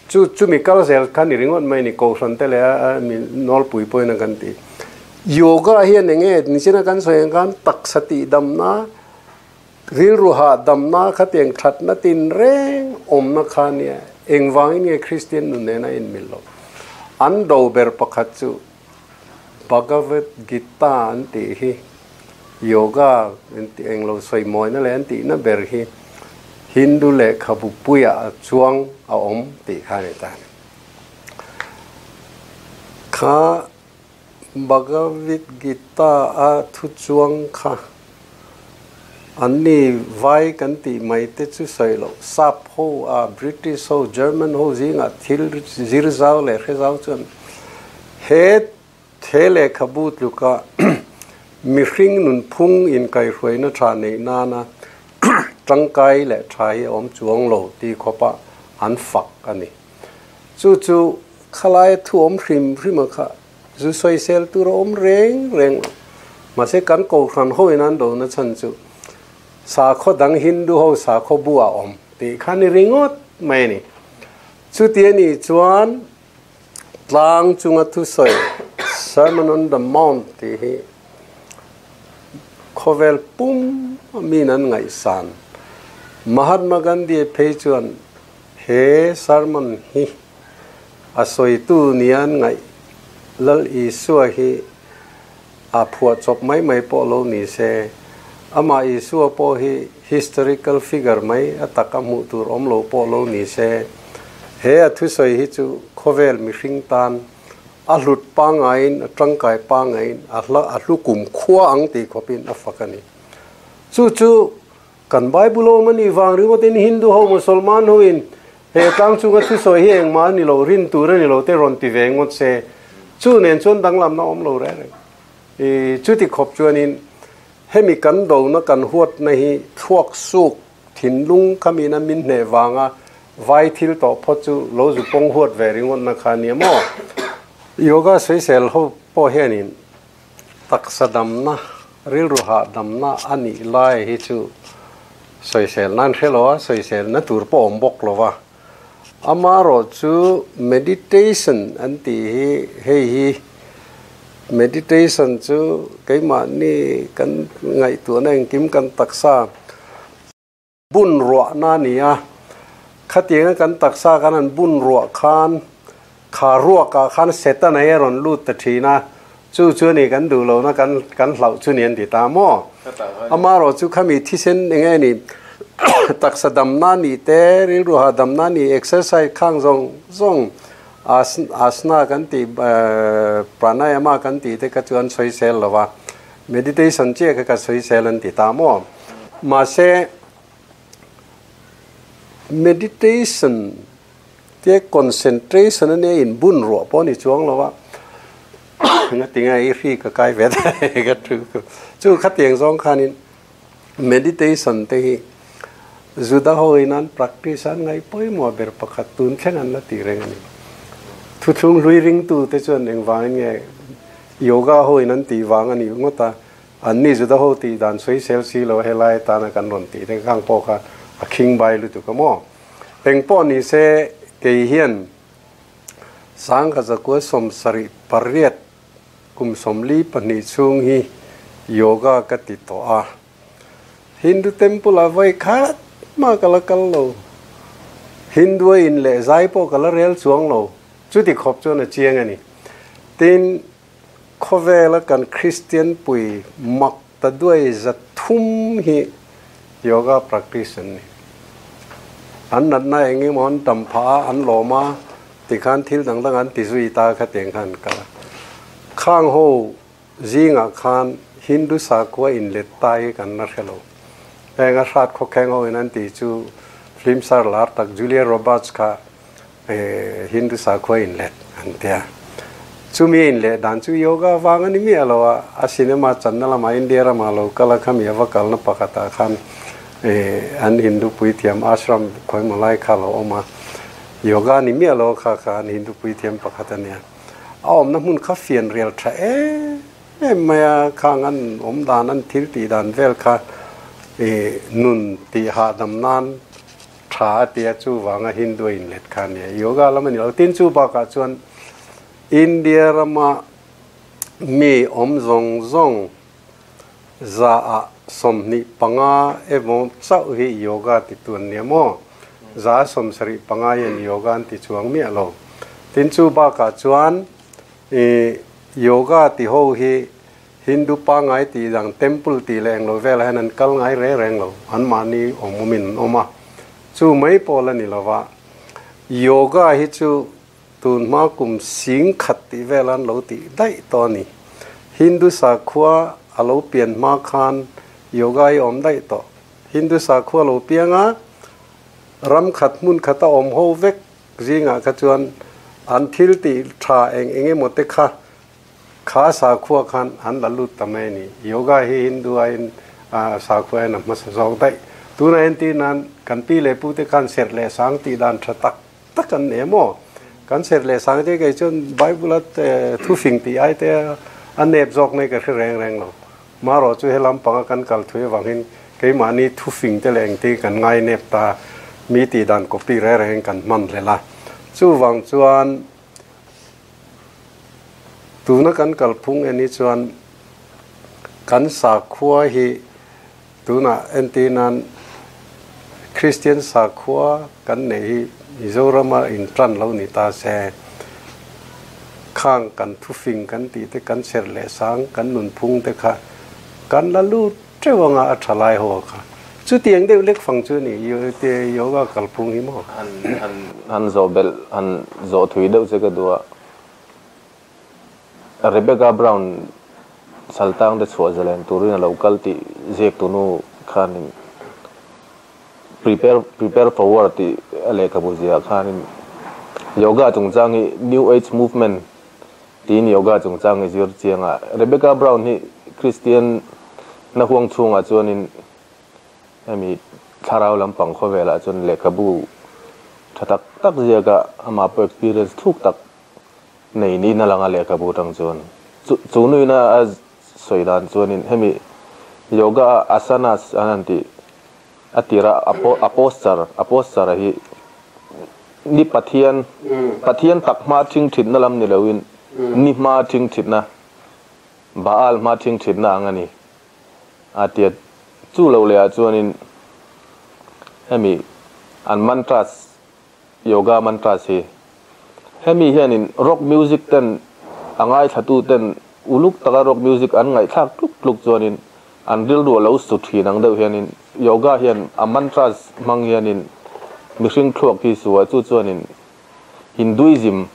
S2: chu chumi kal zel kha ni ringawt mai ni kohhran te leh a mi nawlpui pawhin a kan ti yoga hian eng nge nichina kan sawi ang khan taksa tih damna rilru hah damna kha tiang thatna tin reng awmna kha nia engvangin nge Kristian nun nena inmil lo an do ber pakhat chu Bhagavad Gita an tih hi Yoga an tih englo sawimawina leh an tihna ber hi Hindu lehkhabu puiah a chuang a awm tih kha a ni ta. Kha Bhagavad Gita a thu chuang kha an ni vai kan tih mai te chu sawi loh sap ho a British ho German ho zingah thil zir zau leh hre zau chuan He the lehkhabu tluka mihring nunphung inkaihhruaina tha neih nana tangkai leh tha hi a awm chuang lo tih khawpa an fak a ni. Chu chu khalaia thu awm hrim hrim a kha zu sawisel tur a awm reng reng lo. Mahse kan kohhran hoin an dona chhan chu sakhaw dang Hindu ho sakhaw bu a awm tih kha ni ringawt mai a ni. Chuti a nih chuan Tlang chunga thusawi Sermon on the Mount tih hi khawvel pum a min an ngaihsan. Mahatma Gandhi phei chuan he sermon hi a sawitu nia an ngaih Lal Isua hi a phuahchawp mai mai pawh lo ni se, amah Isua pawh hi historical figure mai a taka hmuh tur awm lo pawh lo ni se, he a thusawi hi chu khawvel mihring tan a hlut pangaiin a tangkai pangaiin a hla a hlu kum khua ang tih khawpin a fak a ni. Chu chu kan Bible awm a nih vang ringawtin Hindu ho Musalman hoin he tlang chunga thusawi hi engmah a ni lo, rin tur a ni lo te rawn ti ve ngawt se, chu nen chuan danglamna awm lo reng reng. I chuti khawp chuanin hemi kan dona kan huatna hi thluak suk thinlung khamina min hneh vanga vai thil tawh phawt chu lo zu pawng huat ve ringawtna kha a nia maw? Yoga sawisel ho pawh hianin taksa damna, rilru hahdamna a nih lai hi chu sawisel nan hre lo a, sawiselna tur pawh awm bawk lo va. Amaherawh chu meditation an tih hi hei hi meditation chu keimahni kan ngaihtuahna engkim kan taksa bun ruahna a ni a, khatianga kan taksa kan han bun ruah khan kha ruakah khan Satan a hi a rawn lut ta thin a, chu chu a ni kan duh lohna kan kan hlauh chu ni an ti ta maw? Amaherawh chu khami thisen eng nge ni? Taksa damna ni te, rilru hahdamna ni, exercise khang zawng zawng, asana kan tih, pranayama kan tih te kha chu an sawisel lo va, meditation chiah kha ka sawisel an ti ta maw? Mahse, meditation te concentration a nia inbun ruah pawh a ni chuang lo a, ngatinge i hri ka kai ve ta ka thu chu khatiang zawng khanin Meditation te hi Juda ho in an practice an ngaih pawimawh ber pakhat tun thleng an la tih reng a ni. Thuthlung hlui ringtu te chuan engvangin nge yoga ho in an tih vang a nih ngawt a, anni Juda ho tih dan sawisel si lo helai atana kan rawn tih te khang pawh kha a khing bai lutuk a maw? Engpawh ni se kei hian Sangha zakua 78 Kum 42 chhung hi yoga ka ti tawh a, Hindu temple ah vawi khat mah ka la kal lo. Hindu a in leh zai pawh ka la rel chuang lo, chuti khawp chuan a chiang a ni. Tin, khawvela kan Kristian pui mak ta duai 300 hi yoga practice an ni. An natna eng emaw an tam phah a, an lawm a, tikhan thil dang dang an ti zui ta kha tiang khan an kal a. Khang ho zingah khan Hindu sakhua inlet ta hi kan la hre lo. Heng a hrat khawkheng ho in an tih chu film star lar tak Julia Roberts kha Hindu sakhua inlet an tia. Chumi inleh dan chu yoga vang a ni miah lo a, a cinema channa lamah India ramah lo kal a khami a va kalna pakhatah khan an Hindu puithiam ashram khawimaw lai kha a lo awm a, yoga ni miah lo kha kha an Hindu puithiam pakhat a nia. A awmna hmun kha fian rial tha em em mai a, khang an awm dan an thil tih dan vel kha nun tih hahdam nan Tha a tia chuvanga Hindu a inlet kha a nia. Yoga lam a ni lo. Tin chu bakah chuan India rama mi awm zawng zawng zaah 25 emaw chauh hi yoga ti tu an nia maw? 75% hian yoga an ti chuang miah lo. Tin chu bakah chuan yoga ti ho hi Hindu pangngai tih dang temple tih leh englo velah hian an kal ngai reng reng lo, anmahni awm awmin an awm a, chu mai pawh la ni lova, yoga hi chu tun hma kum 10,000 tih vel an lo tih daih tawh a ni. Hindu sakhua a lo pian hma khan yoga hi awm daih tawh. Hindu sakhua lo piang a, ram khat hmun khata awm ho vek zingah kha chuan an thil tih tha eng eng emaw te kha Kha sakhua khan an la lut ta mai a ni. Yoga hi Hindu aiin sakhua hian a hmasa zawk daih. Tunah entir nan kan pi leh pu te khan serh leh sang tih dan tha tak tak an nei maw? Kan serh leh sang te kei chuan Bible a thufing tih ai te a nep zawk mai ka hre reng reng lo. Marawh chu he lampanga kan kal thui avangin keimahni thufing te leh engte kan ngai nep ta mi tih dan copy reng rengin kan hman hlel a. Chuvang chuan Tuna kan kalphung en hi chuan kan sakhua hi tunah entir nan Kristian sakhua kan neih hi Mizorama intan lo ni ta se, khang kan thufing kan tih te, kan serh leh sang, kan nunphung te kha kan la lut teuh anga a tha lai ho kha. Chutiang deuh lek fang chu a ni yoga kalphung hi maw?
S1: Han han han zawh belh han zawh thui deuh che ka duh a. Rebecca Brown saltang te chhuah zalen turin a lo kal tih ziak tunu khanin prepare prepare for war tih a lehkhabu ziah khanin yoga chungchang hi new age movement tiin yoga chungchang hi zir chiang a. Rebecca Brown hi Kristian na huang chhungah chuanin hemi thlarau lampang khawvelah chuan lehkhabu tha tak tak ziaka amah pawh experience thluk tak nei niin a lang a lehkhabu atang chuan. Chu chu nuina a sawi dan chuanin hemi yoga asanas an han tih a tira a posture a posture hi ni Pathian Pathian tak hma thing thitna lam ni loin ni hma thing thitna Baal hma thing thitna ang a ni. A tia chu lo leh ah chuanin hemi an mantras yoga mantras hi hemi hianin rock music ten a ngaithlatu ten uluk taka rock music an ngaihthlak tluk tluk chuanin An rilru a lo su thin ang deuh hianin yoga hian a mantras hmang hianin mihring thluak hi su a, chu chuanin Hinduism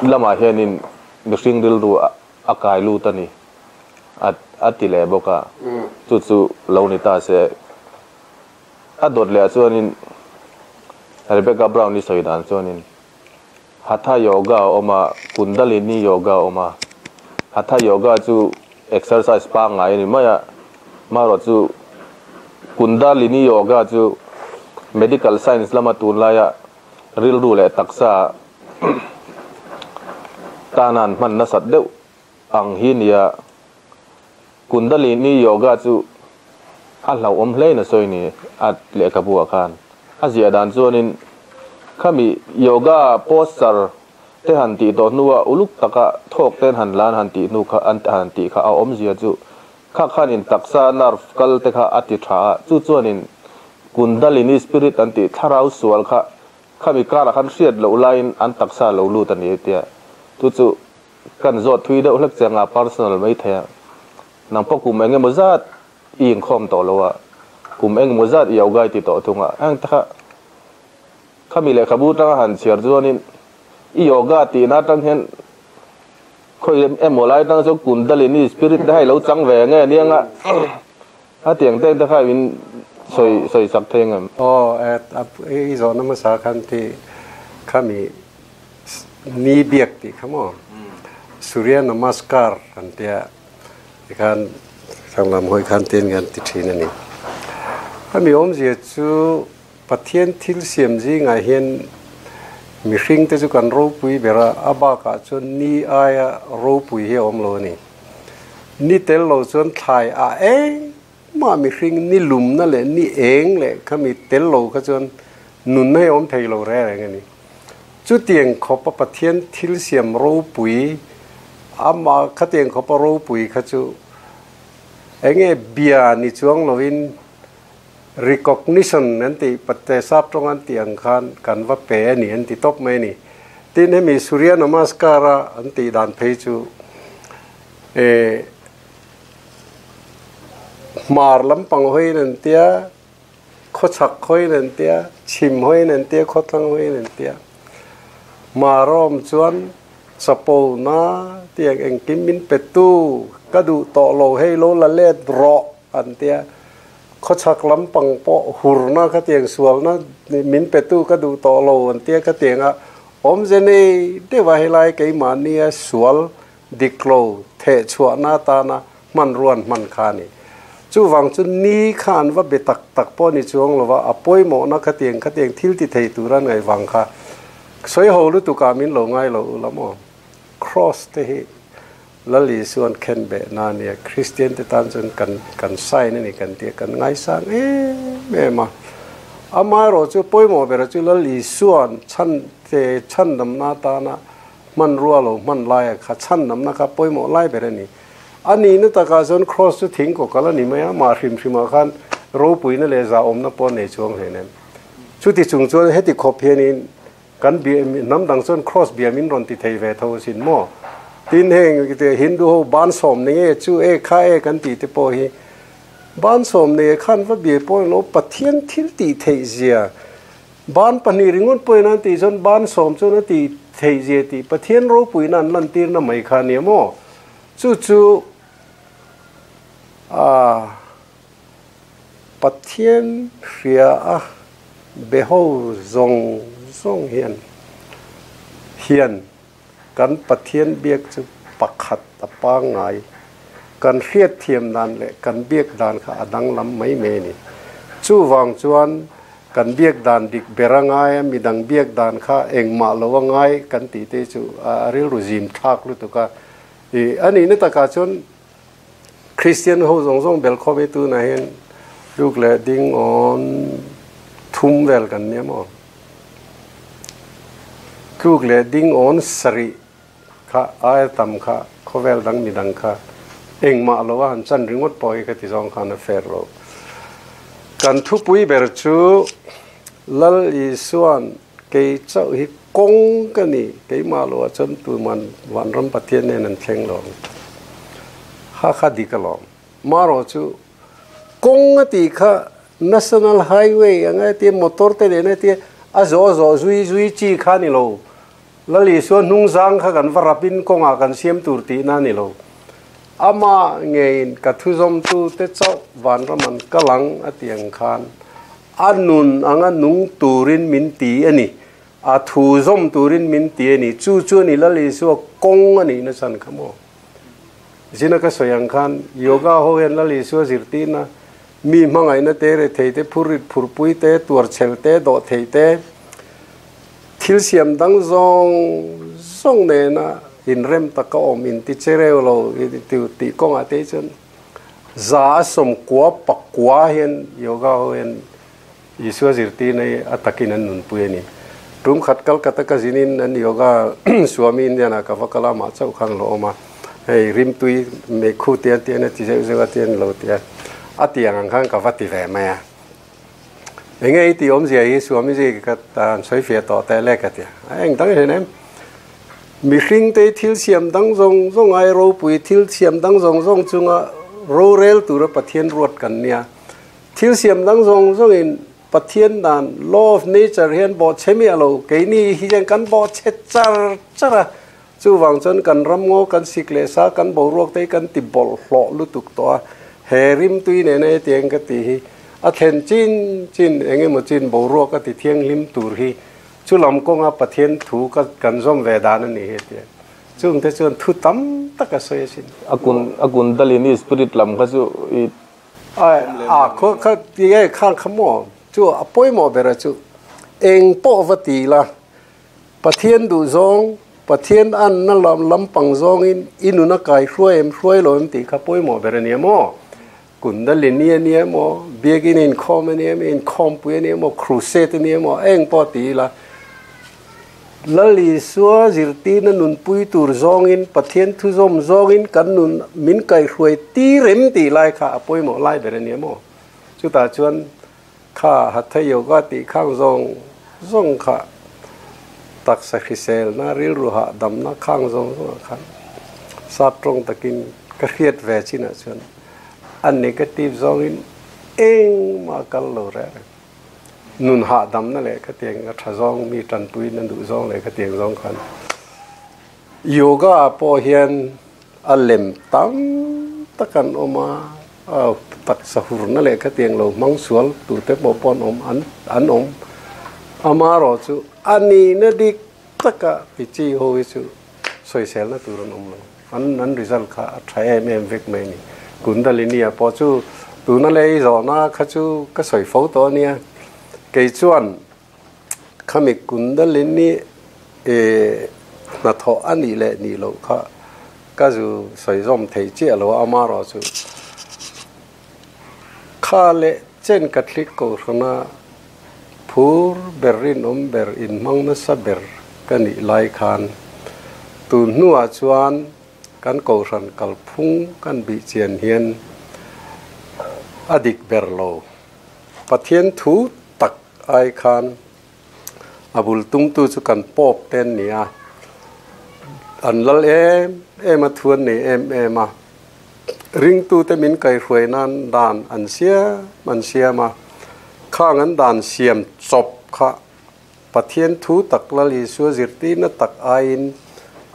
S1: lamah hianin mihring rilru a kai lut a ni a ti leh bawk a, chu chu lo ni ta se. A dawt leh ah chuanin Rebecca Brown-i sawi dan chuanin Hatha Yoga a awm a, Kundalini Yoga a awm a. Hatha Yoga chu exercise pangngai a ni mai a, marawh chu Kundalini Yoga chu medical science lama tunlaia rilru leh taksa tana an hman nasat deuh ang hi nia. Kundalini Yoga chu a hlauhawm hlein a sawi ni a lehkhabu ah khan. A ziah dan chuanin khami yoga posture te han tih tawh hnua uluk taka thawk ten han lan han tih hnu kha an han tih kha a awmzia chu kha khanin taksa nerve kal te kha a ti tha a, chu chuanin Kundalini spirit an tih thlarau sual kha khami karah khan hriat loh laiin an taksa lo lut a ni tia chu chu Kan zawt thui deuh hlek che anga personal mai thei a, nang pawh kum eng emaw zat i inkhawm tawh lo a, kum eng emaw zat i yoga i ti tawh thung a, heng te kha khami lehkhabu atanga han chhiar chuanin i yoga tihna atang hian khawi emaw lai atang chuan kundalini spirit te kha i lo chang ve nge aniang a, a tiang te te kha in sawi sawi sak thei ang em?
S2: Aw, i zawhna hmasa khan ti khami Ni biak tih kha maw? Surya Namaskar an tia tikhan thanglam hawi khan ten kan ti thin a ni. Hemi awmzia chu Pathian thil siam zingah hian mihring te chu kan ropui ber a, a bakah chuan ni aia ropui hi a awm lo a ni. Ni tel lo chuan thlai a engmah mihring ni lumna leh ni eng leh khami tel lo kha chuan nunna hi a awm thei lo reng reng a ni. Chutiang khawpa Pathian thil siam ropui, amah khatiang khawpa ropui kha chu enge bia ni chuang lovin recognition an tih pate sap tawng an tih ang khan kan va pe a ni an ti tawp mai a ni. Tin, hemi Surya Namaskara an tih dan phei chu eh hmar lampang hawiin an tia, Khawchhak hawiin an tia, chhim hawiin an tia, khawthlang hawiin an tia. Marawm chuan chapo na tiang engkim min pe tu, ka duh tawh lo hei lo la let rawh an tia. Khawchhak lampang pawh hurna khatiang sualna min pe tu ka duh tawh lo an tia khatianga awmze nei deuh a helai keimahnia sual dik lo thehchhuahna atana hmanruan hman kha a ni. Chuvang chu ni kha an va be tak tak pawh ni chuang lova a pawimawhna khatiang khatiang thil ti thei tura ngaih vang kha sawi ho lutukah min lo ngai lo ula maw? Kraws te hi Lal Isuan khen beh na a nia, Kristian te tan chuan kan kan sign a ni kan tia kan ngaisang em em a. Amaherawh chu pawimawh bera chu Lal Isuan chhan te chhandamna atana hmanrua lo hman laia kha chhandamna kha pawimawh lai ber a ni. A nihna takah chuan Kraws chu thing kaw kal a ni mai a, mah hrim hrimah khan ropuina leh zahawmna pawh a nei chuang hle nen. Chuti chung chuan heti khawp hianin kan bia hnam dang chuan Kraws bia min rawn ti thei ve tho asin maw? Tin heng Hindu ho ban sawm ni nge chu e kha e kan tih te pawh hi ban sawm nei khan va bia pawh lo Pathian thil tih theih zia Ban pahnih ringawt pawhin an tih chuan ban sawm chuan a tih theih zia tih Pathian ropuina an lantirna mai kha a nia maw? Chu chu ah Pathian hria a beho zawng zawng hian hian kan Pathian biak chu pakhat a pangngai. Kan hriatthiam dan leh kan biak dan kha a danglam mai mai a ni. Chuvang chuan kan biak dan dik ber a ngai a, midang biak dan kha engmah lo a ngai kan tih te chu a rilru zim thlak lutuk a. Ih, a nihna takah chuan Kristian ho zawng zawng bel khawp hi tunah hian tluk leh ding awn thum vel kan nia maw? Tluk leh ding awn sarih kha aia tam kha khawvel dang midang kha engmah lo a han chan ringawt pawh hi ka ti zawng khan a fair lo. Kan thupui ber chu Lal Isuan kei chauh hi kawng ka ni, keimah lo ah chuan tuman Vanram Pathian nen an thleng lo ang. Ha kha dik alawm. Marawh chu kawng a tih kha National Highway anga hetia motor te leh hetia a zawh zawh zui zui chi kha a ni lo. Lal Isua hnungzang kha kan va rapin kawngah kan siam tur tihna a ni lo. Amah ngeiin ka thuzawmtu te chauh vanram an kal ang a tih ang khan a nun anga nung turin min ti a ni. A thu zawm turin min ti a ni. Chu chu a ni Lal Isua kawng a nihna chhan kha maw? Zina ka sawi ang khan yoga ho hian Lal Isua zirtirna mi hmangaihna te, rethei te, phurrit phurpui te, tuarchhel te, dawhthei te, thil siam dang zawng zawng nena inrem taka awm inti che reu lo tih kawngah te hi chuan 199 hian yoga ho hian Isua zirtirna hi a takin an nunpui a ni. Tum khat Calcutta ka zinin an yoga Swami Indian-ah ka va kal a, amah chauh khan a lo awm a. Hei rimtui meikhu te an tian a ti zeuh zeuh a tian lo ti a, a ti ang ang khan ka va ti ve mai a. Enge i tih awmzia hi Swamiji ka an sawi fiah tawh teh le ka ti a. A eng dang hleinem. Mihring te thil siam dang zawng zawng ai ropui thil siam dang zawng zawng chunga rorel tura Pathian ruat kan nia. Thil siam dang zawng zawngin Pathian dan, law of nature, hian bawhchhe miah lo, keini hian kan bawhchhe char char a, chuvang chuan kan ramngaw, kan sik leh sa, kan boruak te hi kan ti bawlhhlawh lutuk tawh a, he rimtui nena hetiang ka tih hi a thlen chin chin eng emaw chin boruak a ti thianghlim tur hi chu lam kawnga Pathian thu ka kan zawm ve dan a ni hetiang. Chungte chuan thu tam tak a sawi asin.
S1: A kun a kundalini spirit lam kha chu i
S2: A khaw kha ti e khang kha maw chu a pawimawh ber a chu eng pawh va ti la Pathian duh zawng Pathian anna lam lampang zawngin i nun a kai hruai em hruai lo em tih kha pawimawh ber a nia maw Kundalini a nia maw Biakin inkhawm a nia maw inkhawmpui a nia maw Crusade a nia maw eng pawh ti ila Lal Isua zirtirna nunpui tur zawngin, Pathian thuzawm zawngin kan nun min kaihhruai tir em tih lai kha a pawimawh lai ber a nia maw? Chutah chuan kha Hatha Yoga tih khang zawng zawng kha taksa hriselna, rilru hahdamna khang zawng zawngah khan sap tawng takin ka hriat ve chinah chuan a negative zawngin engmah kal lo reh reng. Nun hahdamna leh khatiang a tha zawng, mi tanpuiin a duh zawng leh khatiang zawng khan yoga ah pawh hian a lem tam tak an awm a, taksa hurna leh khatiang lo hmang sual tute pawh pawh an awm an an awm. Amaherawh chu a nihna dik taka ti chi ho hi chu sawiselna tur an awm lo. An an result kha a tha em em vek mai a ni. Kundalini ah pawh chu tuna lei zawhna kha chu ka sawi fo tawh a nia. Kei chuan khami Kundalini eh hnathawh a nih leh nih loh kha ka zu sawi zawm thei chiah lo a, amaherawh chu kha leh chen Catholic Kohhrana Phur ber rinawm ber inhmang nasa ber ka nih lai khan tun hnuah chuan kan kohhran kalphung kan bih chian hian a dik ber lo. Pathian thu tak ai khan a bul tumtu chu kan pawp te an ni a, an lal em em a, thu an nei em em a, Ringtute min kaihruai nan dan an siam an siam a, khang an dan siam chawp kha Pathian thu tak Lal Isua zirtirna tak aiin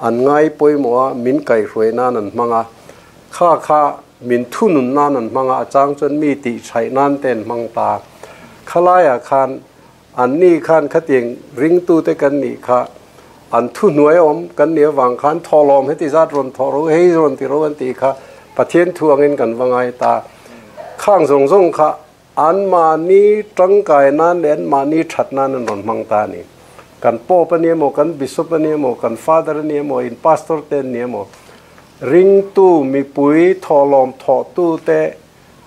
S2: an ngai pawimawh a, min kaihruai nan an hmang a, kha kha min thunun nan an hmang a, a chang chuan mi tihchhaih nan te an hmang ta. Khalaiah khan Anni khan khatiang ringtute kan nih kha an thuhnuai awm kan nih avang khan thawhlawm heti zat rawn thawh ro, hei rawn ti ro an tih kha Pathian thu angin kan va ngai ta. Khang zawng zawng kha anmahni tangkai nan leh anmahni that nan an rawn hmang ta a ni. Kan Pope a ni emaw, kan Bishop a ni emaw, kan Father a ni emaw, in Pastor te an ni emaw, ringtu mipui thawhlawm thawhtute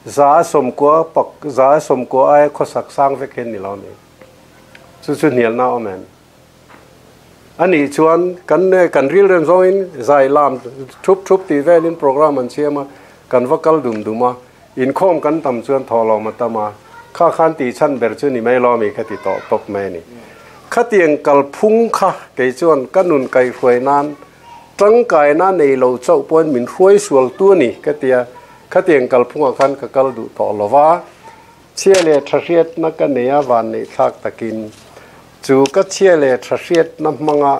S2: 190 pak 190 aia khawsak sang vek hian ni lo ni. Chu chu hnialna a awm em? A nih chuan kan kan rilrem zawngin zai lam thup thup tih velin program an siam a, kan va kal dum dum a, inkhawm kan tam chuan thawhlawm a tam a, kha khan tih chhan ber chu ni mai lo mi kha ti tawh tawp mai a ni. Khatiang kalphung kha kei chuan ka nun kaihhruai nan tangkaina nei lo chauh pawhin min hruai sual tu a ni ka ti a. Khatiang kalphungah khan ka kal duh tawh lo va, chhia leh tha hriatna ka nei a van neih thlak takin chu ka chhia leh tha hriatna hmanga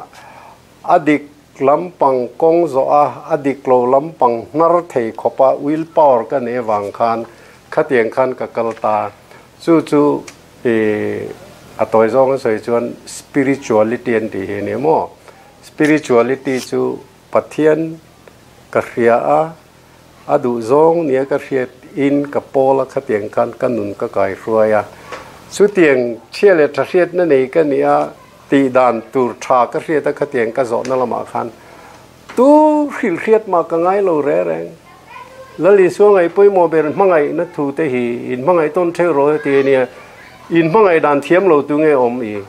S2: a dik lampang kawng zawh a, a dik lo lampang hnar thei khawpa will power ka nei avang khan khatiang khan ka kal ta. Chu chu a tawi zawnga sawi chuan spirituality an tih hi a ni maw? Spirituality chu Pathian ka hria a, a duhzawng nia ka hriat in ka pawl a khatiang khan ka nun ka kai hruai a. Chutiang chhia leh tha hriatna nei ka ni a, tih dan tur tha ka hriat a khatiang ka zawhna lamah khan tu hrilh hriat mah ka ngai lo reng reng. Lal Isua ngaih pawimawh ber hmangaihna thu te hi in hmangaih tawn theuh rawh e ti a nia, in hmangaih dan thiam lo tu nge awm i?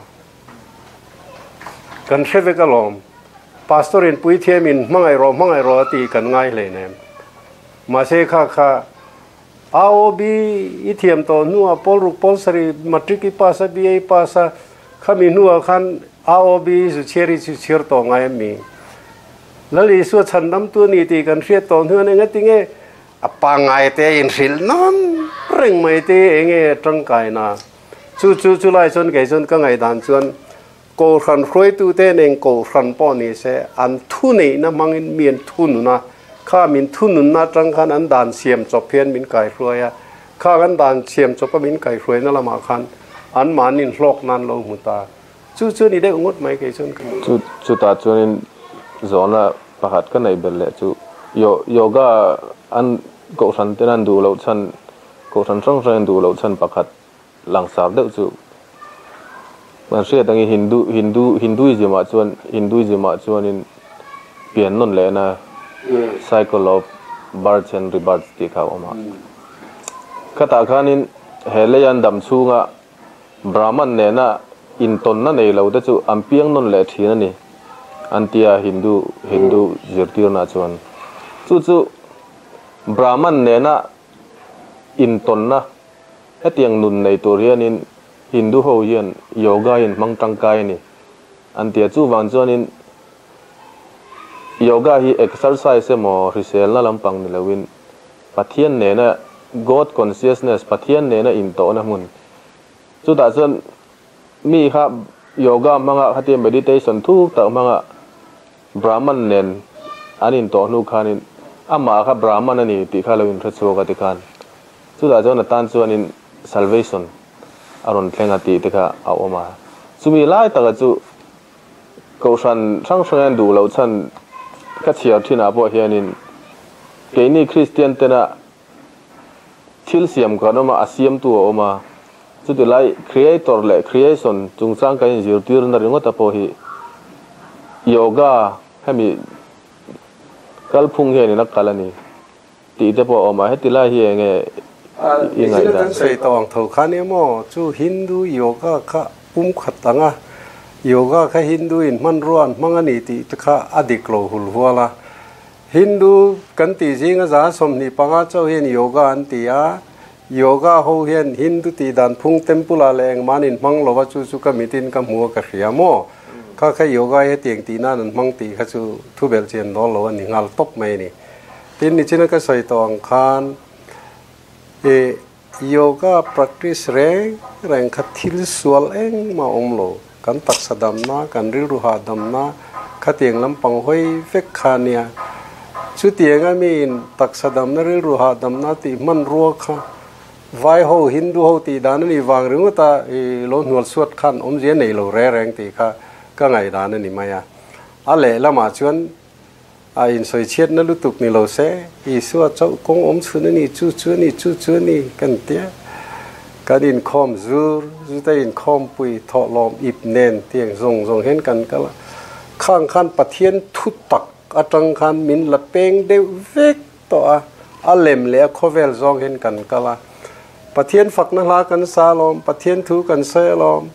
S2: Kan hre vek alawm. Pastor in puithiam in hmangaih rawh hmangaih rawh a tih kan ngai hleinem. Mahse kha kha AOB i thiam tawh hnuah pawl ruk pawl sarih matric i pass a BA i pass a khami hnuah khan AOB i zu chhiar i zu chhiar tawh ngai a mi. Lal Isua chhandamtu a ni tih kan hriat tawh hnuan engatinge a pangngai te a inhrilh nawn reng mai te enge tangkaina. Chu chu chu lai chuan kei chuan ka ngaihdan chuan Kohhran hruaitute nen kohhran pawh ni se an thuneihna hmangin mi an thunun a, kha min thununna atang khan an dan siam chawp hian min kaihruai a, khang an dan siam chawpa min kaihruaina lamah khan anmahni hlawk nan lo hmu ta. Chu chu a ni deuh ngawt mai kei chuan ka hmu.
S1: Chu chutah chuanin zawhna pakhat ka neih belh leh chu yoga an kohhran ten an duh loh chhan Kohhran hrang hrang in duh loh chhan pakhat langsar deuh chu kan hriat angin Hindu Hindu Hinduism ah chuan Hinduism ah chuanin pian nawn lehna cycle of births and rebirths tih kha a awm a. Khatah khanin he lei an dam chhunga Brahman nena intawnna nei lo te chu an piang nawn leh thin a ni an tia Hindu Hindu zirtirna chuan chu chu Brahman nena Intawnna, Hetiang nun nei tur hianin Hindu ho hian yoga in hmang tangkai a ni an ti a, chuvang chuanin yoga hi exercise emaw hriselna lampang ni loin Pathian nena God consciousness, Pathian nena intawhna hmun, chutah chuan mi kha yoga hmanga khatia meditation thuk tak hmanga Brahman nen an intawh hnu khanin amah kha Brahman a ni tih kha lo inhre chhuak a tikhan chutah chuan a tan chuanin salvation a rawn thleng a tih te kha a awm a. Chumi lai taka chu Kohhran hrang hrang hian duh loh chhan ka chhiar thinah pawh hianin keini Kristian tena Thil siam kan awm a, a siamtu a awm a. Chuti lai Creator leh Creation chungchang kan inzirtirna ringawta pawh hi Yoga hemi kalphung hianin a kal a ni tih te pawh a awm a. Heti lai hi enge i
S2: ngaihdan? Zina kan sawi tawh ang tho kha nia maw? Chu Hindu Yoga kha pumkhat ang a, Yoga kha Hindu in hmanrua an hmang a ni tih te kha a dik lo hul hual a. Hindu kan tih zinga 25 chauh hian yoga an ti a, yoga ho hian Hindu tih dan phung temple ah leh engmah an inhmang lo a, chu chu ka mitin ka hmu a ka hria maw? Kha kha yoga hi hetiang tih nan an hmang tih kha chu thu belh chian dawn lo a ni nghal tawp mai a ni. Tin, nichina ka sawi tawh ang khan i yoga practice reng reng kha thil sual engmah a awm lo. Kan taksa damna, kan rilru hahdamna khatiang lampang hawi vek kha nia. Chutianga miin taksa damna, rilru hahdamna tih hmanrua kha vai ho, Hindu ho tih dan a nih vang ringawt a, i lo hnual suat khan awmzia nei lo reng reng tih kha ka ngaihdan a ni mai a. A lehlamah chuan a insawi chhiatna lutuk ni lo se, Isua chauh kawng awm chhun a ni, chu chu a ni, chu chu a ni kan tia. Kan inkhawm zur, zuta inkhawmpui thawhlawm ip nen tiang zawng zawng hian kan kal a. Khang khan Pathian thu tak atang khan min la peng deuh vek tawh a, a lem leh a khawvel zawng hian kan kal a. Pathian fakna hla kan sa alawm, Pathian thu kan sawi alawm,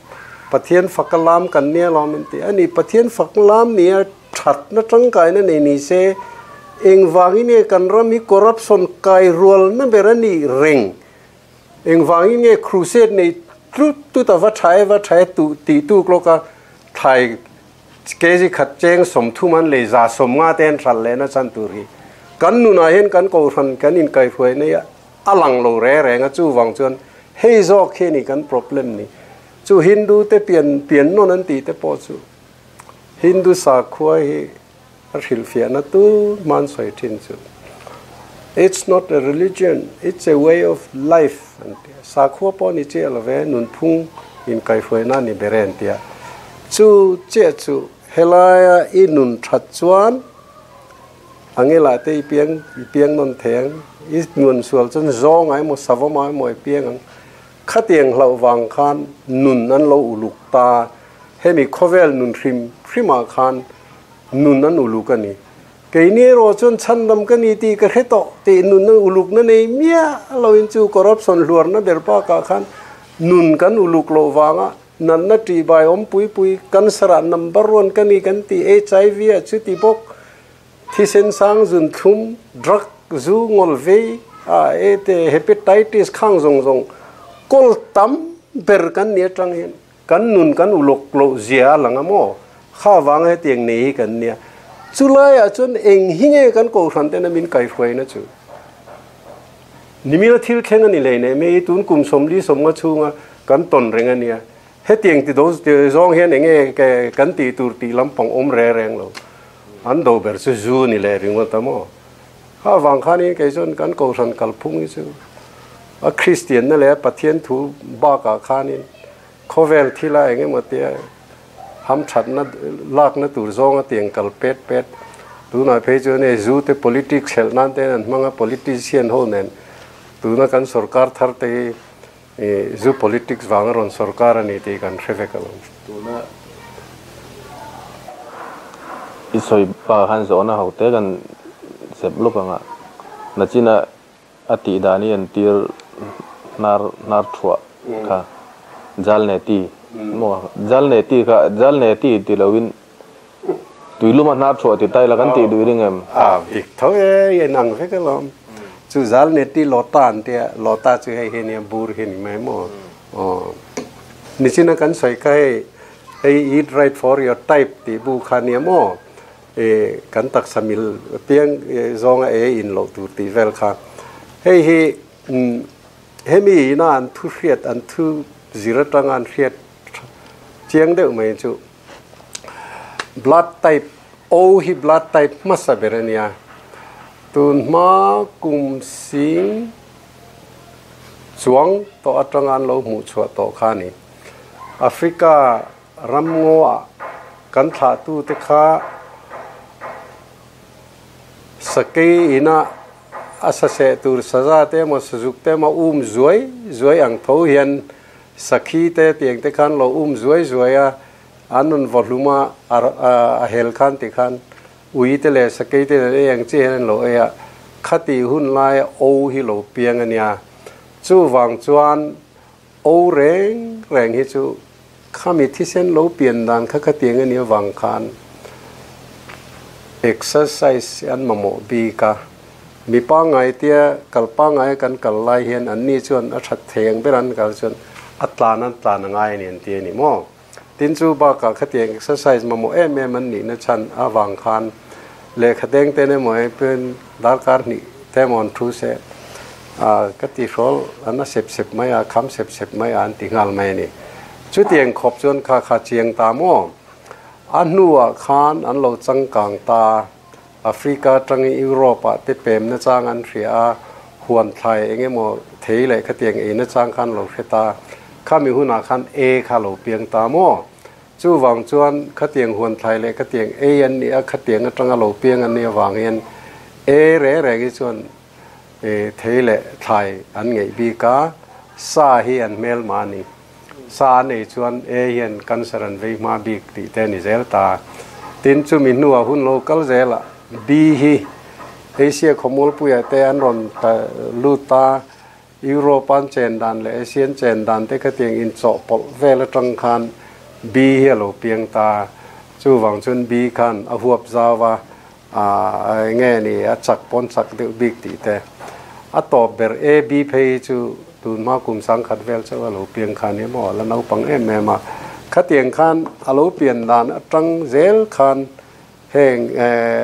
S2: Pathian faka lam kan nia alawm in ti a ni. Pathian fak lam nia Thatna tangkaina nei ni se, engvangin nge kan ram hi corruption kai rualna ber a nih reng? Engvangin nge crusade nei tlut tut a va tha e va tha e tuh tih tuk lawka thlai kg khat cheng 30 an lei 150 te an hralh lehna chhan tur hi? Kan nunah hian kan kohhran kan inkaihhruai nei a, a lang lo re reng a, chuvang chuan hei zawk hi a ni kan problem ni. Chu Hindu te pian pian nawn an tih te pawh chu Hindu sakhua hi a hrilhfiahna tur hman sawi thin chu It's not a religion, it's a way of life an ti a. Sakhua pawh ni chiah lo ve, nunphung inkaihhruaina a ni ber e an ti a. Chu chiah chu helaia i nun that chuan Angela te i piang i piang nawn thei ang, i nuan sual chuan zawngah emaw savawmah emaw i piang ang. Khatiang hlauh vang khan nun an lo uluk ta, hemi khawvel nun hrim hrimah khan nun an uluk a ni. Keini erawh chuan chhandam ka ni tih ka hre tawh tih nun an ulukna nei miah loin chu corruption hluarna ber bakah khan nun kan uluk loh vanga Natna ṭihbai awm pui pui, cancer ah number one ka ni kan ti, HIV ah chuti bawk, thisen sang zun thlum, drug, zu, ngawl vei, a e te, hepatitis khang zawng zawng kawl tam ber kan ni atang hian kan nun kan ulawk loh zia a lang a maw? Kha vanga hetiang nei hi kan nia. Chulaiah chuan eng hi nge kan kohhran tena min kaihhruaina chu? Nimina thil thleng a ni lei nei mai, tun kum 40 50 chhunga kan tawn reng a nia. Hetiang ti do zawng hian eng nge kan tih tur tih lampang awm re reng lo. An do ber chu zu a ni leh ringawt a maw? Kha avang khanin kei chuan kan Kohhran kalphung hi chu a Kristianna leh a Pathian thu bakah khanin khawvel thila eng emaw tia hamthatna lakna tur zawnga tiang kal pet pet. Tunah phei chuan hei zu te politics helh nan te an hmang a, politician ho nen tuna kan sorkar thar te hi zu politics vanga rawn sorkar a ni tih kan hre vek alawm.
S1: Tuna i sawi pa khan zawhna ho te kan zep lawk ang a, nachina A tih dan hi an tir hnar hnar thuah kha Jalneti maw Jalneti kha Jalneti ti loin tuiluma hnar thuah ti ta ila kan tih duh ring em?
S2: A dik tho e, i nang vek alawm. Chu Jalneti Lota an tia, Lota chu hei hi nia bur hi ni mai maw? Aw. Nichina kan sawi kha hei, hei eat right for your type tih bu kha nia maw? I kan taksa mil piang zawnga ei in loh tur tih vel kha. Hei hi hemi ina an thu hriat, an thu zir atanga an hriat chiang deuh mai chu blood type O hi blood type hmasa ber a nia. Tun hma kum sing chuang tawh atanga an lo hmuh chhuah tawh kha a ni. Africa Ramngaw-ah kan thlahtute kha sakei ina a saseh tur saza te emaw sazuk te emaw um zuai zuai ang tho hian sakhi te tiang te khan lo um zuai zuai a, an rawn vaw hlum a, a hel khan ti khan ui te leh sakei te nen ei ang chi hian an lo ei a, khati hun laia o hi lo piang a nia. Chuvang chuan O reng reng hi chu khami thisen lo pian dan kha khatiang a nih avang khan exercise hi an mamawh bik a. Mi pangngai tia kal pangngai kan kal lai hian anni chuan a that thei ang ber an kal chuan a tlan an tlan a ngai a ni an ti a ni maw. Tin chu bakah khatiang exercise mamawh em em an nihna chhan avang khan lehkha deng ten emaw eng pawhin darkar hnih te emaw an thu se a ka ti hrawl an a sep sep mai a, kham sep sep mai a an ti nghal mai a ni. Chutiang khawp chuan kha kha chiang ta maw? A hnuah khan an lo changkang ta, Africa atangin Europe ah te pem nachang an hria a, huan thlai eng emaw thei leh khatiang ei nachang khan lo hre ta. Khami hunah khan e kha lo piang ta maw? Chuvang chuan khatiang huan thlai leh khatiang ei an nih a, khatiang atanga lo piang an nih avang hian e reng reng hi chuan thei leh thlai an ngeih bik a, sa hi an hmelma a ni. Sa an ei chuan e hian cancer an vei hma bik tih te a ni zel ta. Tin, chumi hnuah hun lo kal zelah B hi Asia khawmualpuiah te an rawn lut a, Europe an chen dan leh Asian chen dan te khatiang inchawhpawlh vel atang khan B hi a lo piang ta. Chuvang chuan B khan a huap zau a, eng nge ni a chak pawn chak deuh bik tih te. A tawp ber A B phei hi chu tun hma kum sangkhat vel chauh a lo piang kha nia maw, a la naupang em em a. Khatiang khan a lo pian dan atang zel khan. Heng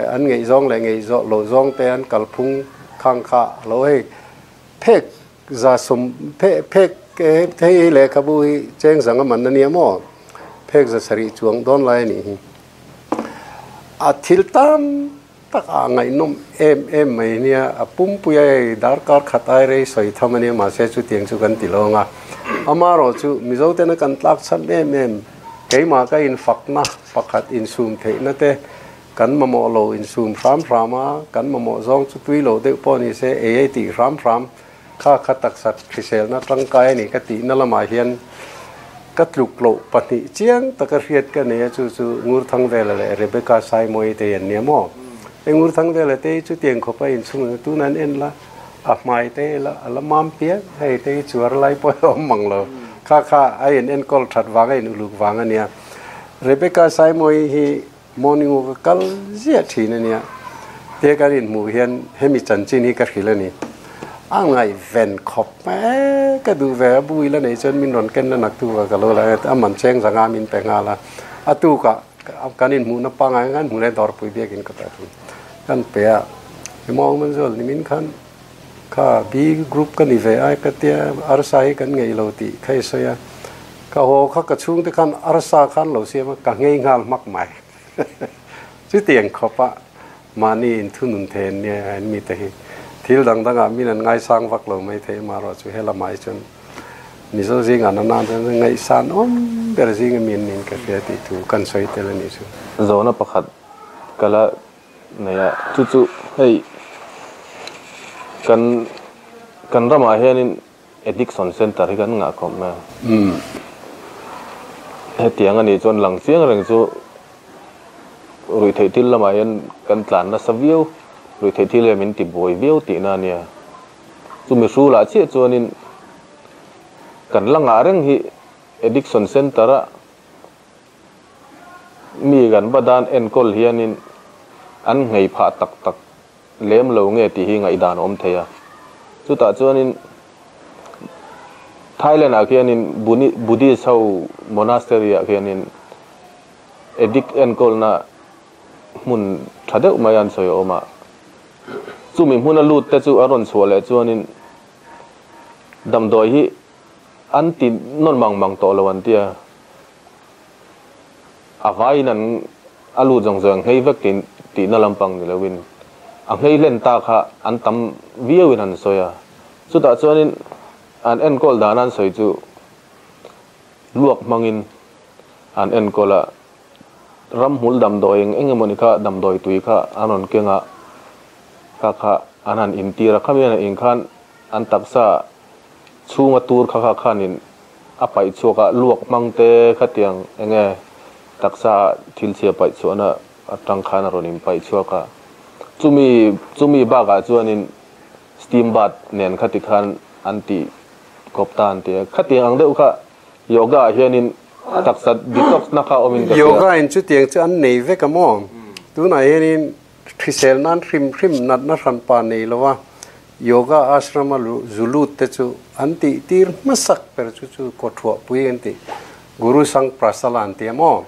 S2: an ngaihzawng leh ngaihzawh loh zawng te an kalphung khang kha a lo hei phek 110 phek phek hei lehkhabu hi cheng zanga man a nia maw? Phek 700 chuang dawn lai a nih hi. A thil tam tak a ngaihnawm em em mai nia, a pumpui a hei darkar khat ai rei sawi tham a nia mahse chutiang chu kan ti lo ang a. Amaherawhchu Mizo tena kan tlak chhan em em keimah ka infakna pakhat insum theihna te kan mamawh lo insum hram hram a, kan mamawh zawng chu tui lo deuh pawh ni se ei ei tih hram hram kha kha taksa hriselna tangkai a ni ka tihna lamah hian ka tluk loh pahnih chiang taka hriat ka nei a, chu chu Ngurthangvela leh Rebecca Saimawii te hi an nia maw? Hei Ngurthangvela te hi chutiang khawpa inchhung tuna an en la, a hmai te la a la mam pian, hei te hi chuar lai pawh a awm mang lo, kha kha a in enkawl that vang a in uluk vang a nia. Rebecca Saimawii hi Morning walk a kal ziah thin a nia. Tia kan inhmuh hian hemi chanchin hi ka hrilh a ni. A ngaihven khawp mai e, ka duh ve a bui la nei chuan min rawn ken la nak tu ka lo la a man cheng zanga min pe nghal a. A tukah kan inhmuhna pangngai khan hmu leh dawrpui biakin ka ta thung. Kan pe a, Hemawng Manzual nimin khan kha B group ka ni ve a ka tia arsa hi kan ngeih lo tih kha i sawi a. Ka haw kha ka chhungte khan arsa khan lo siam a, ka nghei nghal hmak mai. Chutiang khawpa mahni inthunun thei an nia an mite hi. Thil dang dangah min an ngaisang vak lo mai thei amaherawh chu he lamah hi chuan Mizo zingah na nan chuan ngaihsan awm ber zinga mi an niin ka hria tih thu kan sawi tel a nih chu.
S1: Zawhna pakhat ka la nei a, chu chu hei kan kan ramah hianin Addiction Centre hi kan ngah khawp mai a. Hetiang a nih chuan lang chiang reng chu ruihtheih thil lamah hian kan tlan nasa viau, ruihtheih thil hian min ti buai viau tihna a nia. Chumi hrulah chiah chuanin kan la ngah reng hi Addiction Centre-a mi kan va dan enkawl hianin an nghei phah tak tak lem lo nge tih hi ngaihdan a awm thei a. Chutah chuanin Thailand ah khianin Buddhist ho monastery ah khianin addict enkawlna hmun tha deuh mai an sawi a awm a. Chumi hmuna lut te chu a rawn chhuah leh chuanin damdawi hi an ti nawn mang mang tawh lo an tia. A vaiin an a lut zawng zawng nghei vek tih tihna lampang ni loin a nghei hlen ta kha an tam viauin an sawi a. Chutah chuanin an enkawl dan an sawi chu luak hmangin an enkawl a, ramhmul damdawi eng eng emawni kha damdawi tui kha an rawn keng a, kha kha an han intir a, khami an han in khan an taksa chhunga tur kha kha khanin a paih chhuak a, luak hmang te khatiang eng nge taksa ah thil chhia paih chhuahna atang khan a rawn in paih chhuak a. Chumi chumi bakah chuanin steam bath nen khati khan an tih kawp ta an ti a. Khatiang ang deuh kha yoga ah hianin taksa detox na kha awmin ka hria.
S2: Yoga in chutiang chu an nei vek a maw? Tunah hianin hrisel nan hrim hrim natna hranpa nei lo a. Yoga ashrama zu lut te chu an tih tir hmasak ber chu chu kawthuah pui an tih Guru Sang Prasala an ti a maw?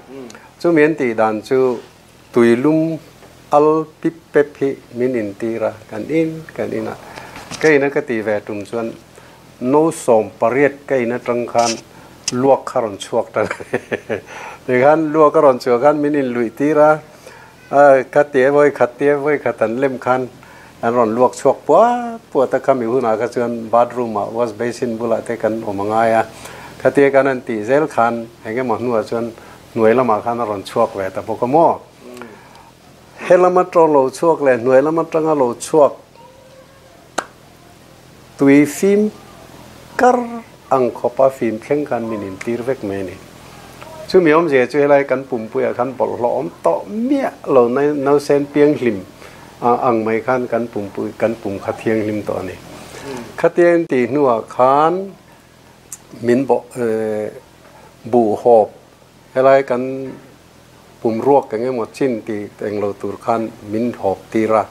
S2: Chumi an tih dan chu tuilum al pip pep hi min intir a, kan in kan in a. Ka ina ka tih ve tum chuan no 18 ka in atang khan luak kha rawn chhuak tan a. Tikhan luak a rawn chhuah khan min inluih tir a. Ka ti e vawi khat ti e vawi khat an lem khan an rawn luak chhuak puat puat a, khami hunah kha chuan bathroom ah wash basin bulah te kan awm a ngai a, khatia kan han tih zel khan eng emaw hnuah chuan hnuai lamah khan a rawn chhuak ve ta bawk a maw? He lam atang lo chhuak leh hnuai lam atanga lo chhuak tui fim kar ang khawpa fim thleng khan min intir vek mai a ni. Chumi awmzia chu helai kan pumpuiah khan bawlhhlawh awm tawh miah lo nausen pianghlim ang mai khan kan pumpui kan pum kha thianghlim tawh a ni. Khatia in tih hnuah khan min bawh buhhawp helai kan pumruak eng emaw chin tih eng lo tur khan min hawp tir a.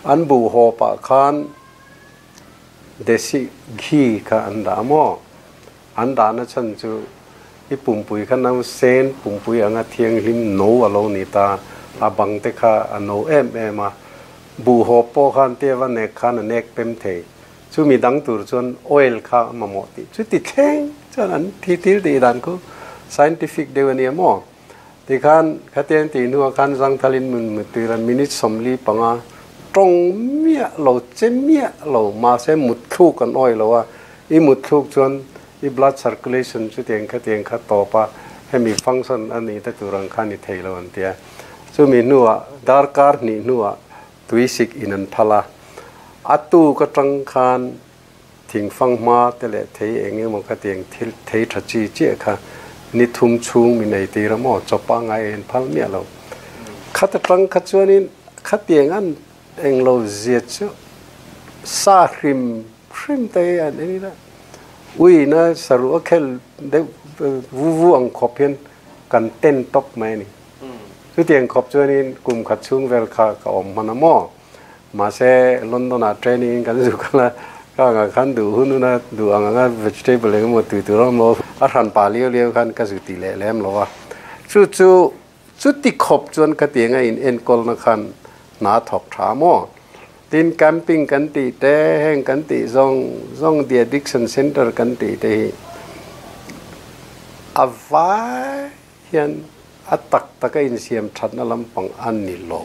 S2: An buhhawpah khan Desi ghee kha an dah a maw? An dahna chhan chu i pumpui kha nausen pumpui anga thianghlim no a lo ni ta. A bang te kha a no em em a, buh hawp pawh khan tia va nek khan a nek pem thei. Chumi dang tur chuan oil kha a mamawh tih chuti thleng chuan an thi thil tih dan khu scientific deuh a nia maw? Tikhan khatiang tih hnuah khan zangthalin mun mut tir a minute 45 tawng miah lo che miah lo mahse mut thluk an awih lo a, i mut thluk chuan i blood circulation chutiang khatiang kha tawp a hemi function a nih te tur ang kha ni thei lo an ti a. Chumi hnuah darkar hnih hnuah Tuisik in an phal a, a tuk atang khan thingfang hma te leh thei eng emaw kha tiang thil thei tha chi chiah kha ni thum chhung min ei tir a maw, chawpa ngai ei an phal miah lo. Khat atang kha chuanin khatiang an eng lo zia chu sa hrim hrim te hi an en ila, uina saruh a khel deuh vu vu ang khawp hian kan ten tawp mai a ni. Chutiang khawp chuanin kum khat chhung vel kha ka awm hman a maw? Mahse, London-ah training in kan zu kal a, ka angah khan duh hun hun a, duh ang anga vegetable eng emaw tui tur a awm lo, a hran pah liau liau khan ka zu ti leh lem lo a. Chu chu chuti khawp chuan ka ti anga in enkawlna khan hna thawk tha maw? Tin, camping kan tih te, heng kan tih zawng zawng the addiction center kan tih te hi a vai hian a tak taka insiam thatna lampang a ni lo.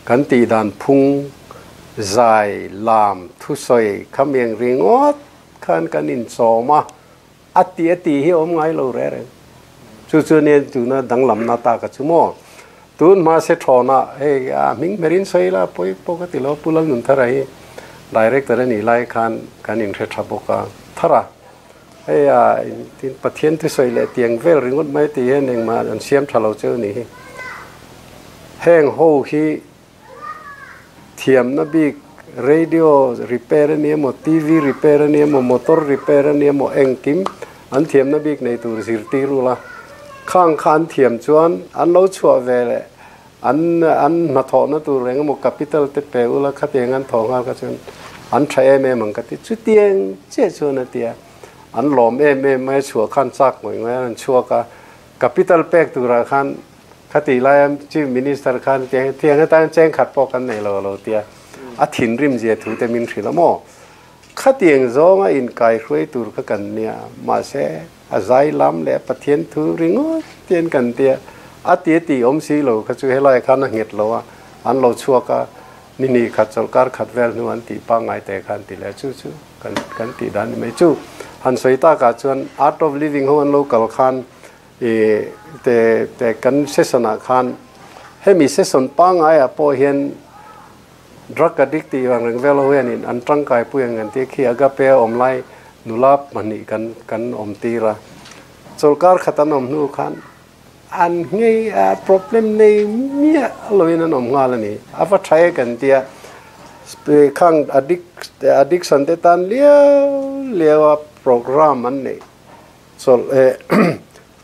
S2: Kan tih dan phung, zai, lam, thusawi kha miang ringawt khan kan inchawm a, a ti a ti hi a awm ngai lo reng reng. Chu chu nia tuna danglamna ta ka chu maw? Tun hma se thawna hei a hming hmerin sawi la pawi pawh ka ti lo, Pu Lalnunthara hi Director a nih lai khan kan inhre tha bawk a, Thara. Hei a tin Pathian thusawi leh tiang vel ringawt mai tih hian engmah an siam tha lo cheu ni hi. Heng ho hi thiamna bik radio repair a ni emaw, TV repair a ni emaw, motor repair a ni emaw engkim an thiamna bik nei tur zirtir ula. Khang kha an thiam chuan an lo chhuah ve leh an an hnathawhna tur eng emaw capital te pe ula khatiang an thaw nghal kha chuan an tha em em ang ka ti. Chutiang chiah chuan a ti a, an lawm em em mai a chhuah khan chak ngawih ngawih a rawn chhuak a, capital pek turah khan khatih laia Chief Minister khan tiang atan cheng khat pawh kan nei lo a lo ti a, a thinrim zia thu te min hrilh a maw? Khatiang zawnga inkaihruai tur kha kan nia, mahse A zai lam leh Pathian thu ringawt tian kan tia, a ti a tih awm si lo kha chu helai khan a nghet lo a, an lo chhuak a, ni hnih khat chawlhkar khat vel hnu an tih pangngai te khan ti leh chu chu kan kan tih dan ni mai. Chu han sawi takah chuan Art of Living ho an lo kal khan ih te te kan session ah khan hemi session pangngaiah pawh hian Drug addict tih vang reng vel ho hianin an tangkai pui ang an ti khi agape a awm lai nula pahnih kan kan awm tir a. Chawlhkar khat an awm hnu khan an nghei a problem nei miah loin an awm nghal a ni. A va tha e kan tia khang addict addiction te tan liau liau a program an neih chawlh eh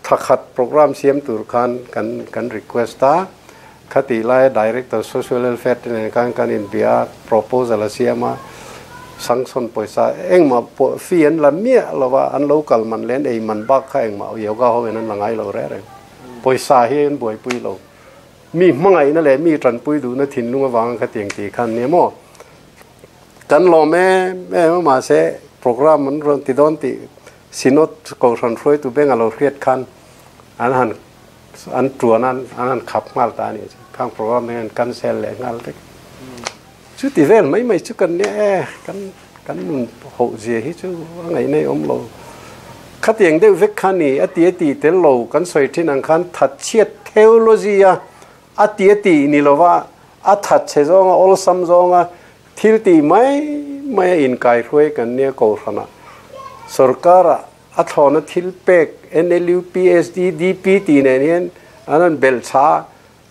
S2: Thla khat program siam tur khan kan kan request a, khatih laia Director Social Welfare te nen khan kan inbia a, proposal a siam a, sanction pawisa engmah pawh fee an la miah lo va, an lo kal man leh an ei man bak kha engmah yoga ho in an la ngai lo reng reng. Pawisa hi an buaipui lo. Mi hmangaihna leh mi tanpui duhna thinlung avanga khatiang tih khan nia maw? Kan lawm em em a mahse program an rawn ti dawn tih Synod Kohhran hruaitu beng a lo hriat khan an han an tuan a, an han khap nghal ta a nih chu. Khang program hi an cancel leh nghal vek. Chuti vel mai mai chu kan nia e, kan kan nun hoh zia hi chu a ngaihna awm lo. Khatiang deuh vek kha ni, a ti a tih tel lo kan sawi thin ang khan thatchhiat theology a a ti a tih ni lova a thatchhe zawnga awlsam zawnga Thil tih mai mai a inkaihruai kan nia Kohhranah sorkarah a thlawna thil pek NLUP, SDDP tih nen hian an rawn belh chha a,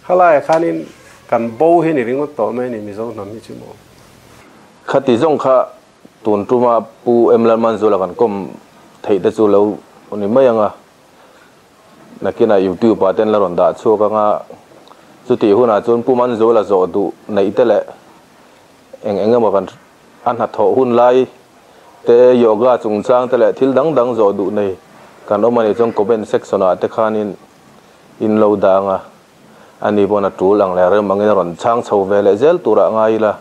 S2: khalaiah khanin kan bo hi ni ringawt tawh mai a ni Mizo hnam hi chu maw.
S1: Khati zawng kha tun tuma Pu M Lalmanzuala kan kawm theih te chu lo ni mai ang a, nakinah YouTube ah te an la rawn dah chhuak ang a, chutih hunah chuan Pu Manzuala zawh duh neih te leh Eng eng emaw kan a hnathawh hun lai te, yoga chungchang te leh thil dang dang zawh duh nei kan awm a nih chuan comment section ah te khanin in lo dang a. Ani pawn a tul ang leh rem angin a rawn chhang chho ve leh zel turah ngai ila.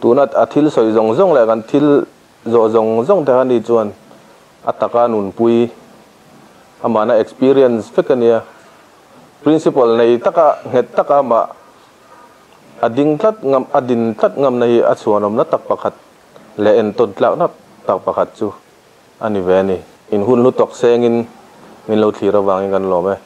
S1: Tuna a thil sawi zawng zawng leh kan thil zawh zawng zawng te kha ni chuan a taka nunpui amahna experience vek a nia. Principle nei taka nghet taka amah a ding tlat ngam a din tlat ngamna hi a chhuanawmna tak pakhat leh entawn tlakna tak pakhat chu a ni ve a ni. In hun hlu tawk sengin min lo thlir avangin kan lawm e.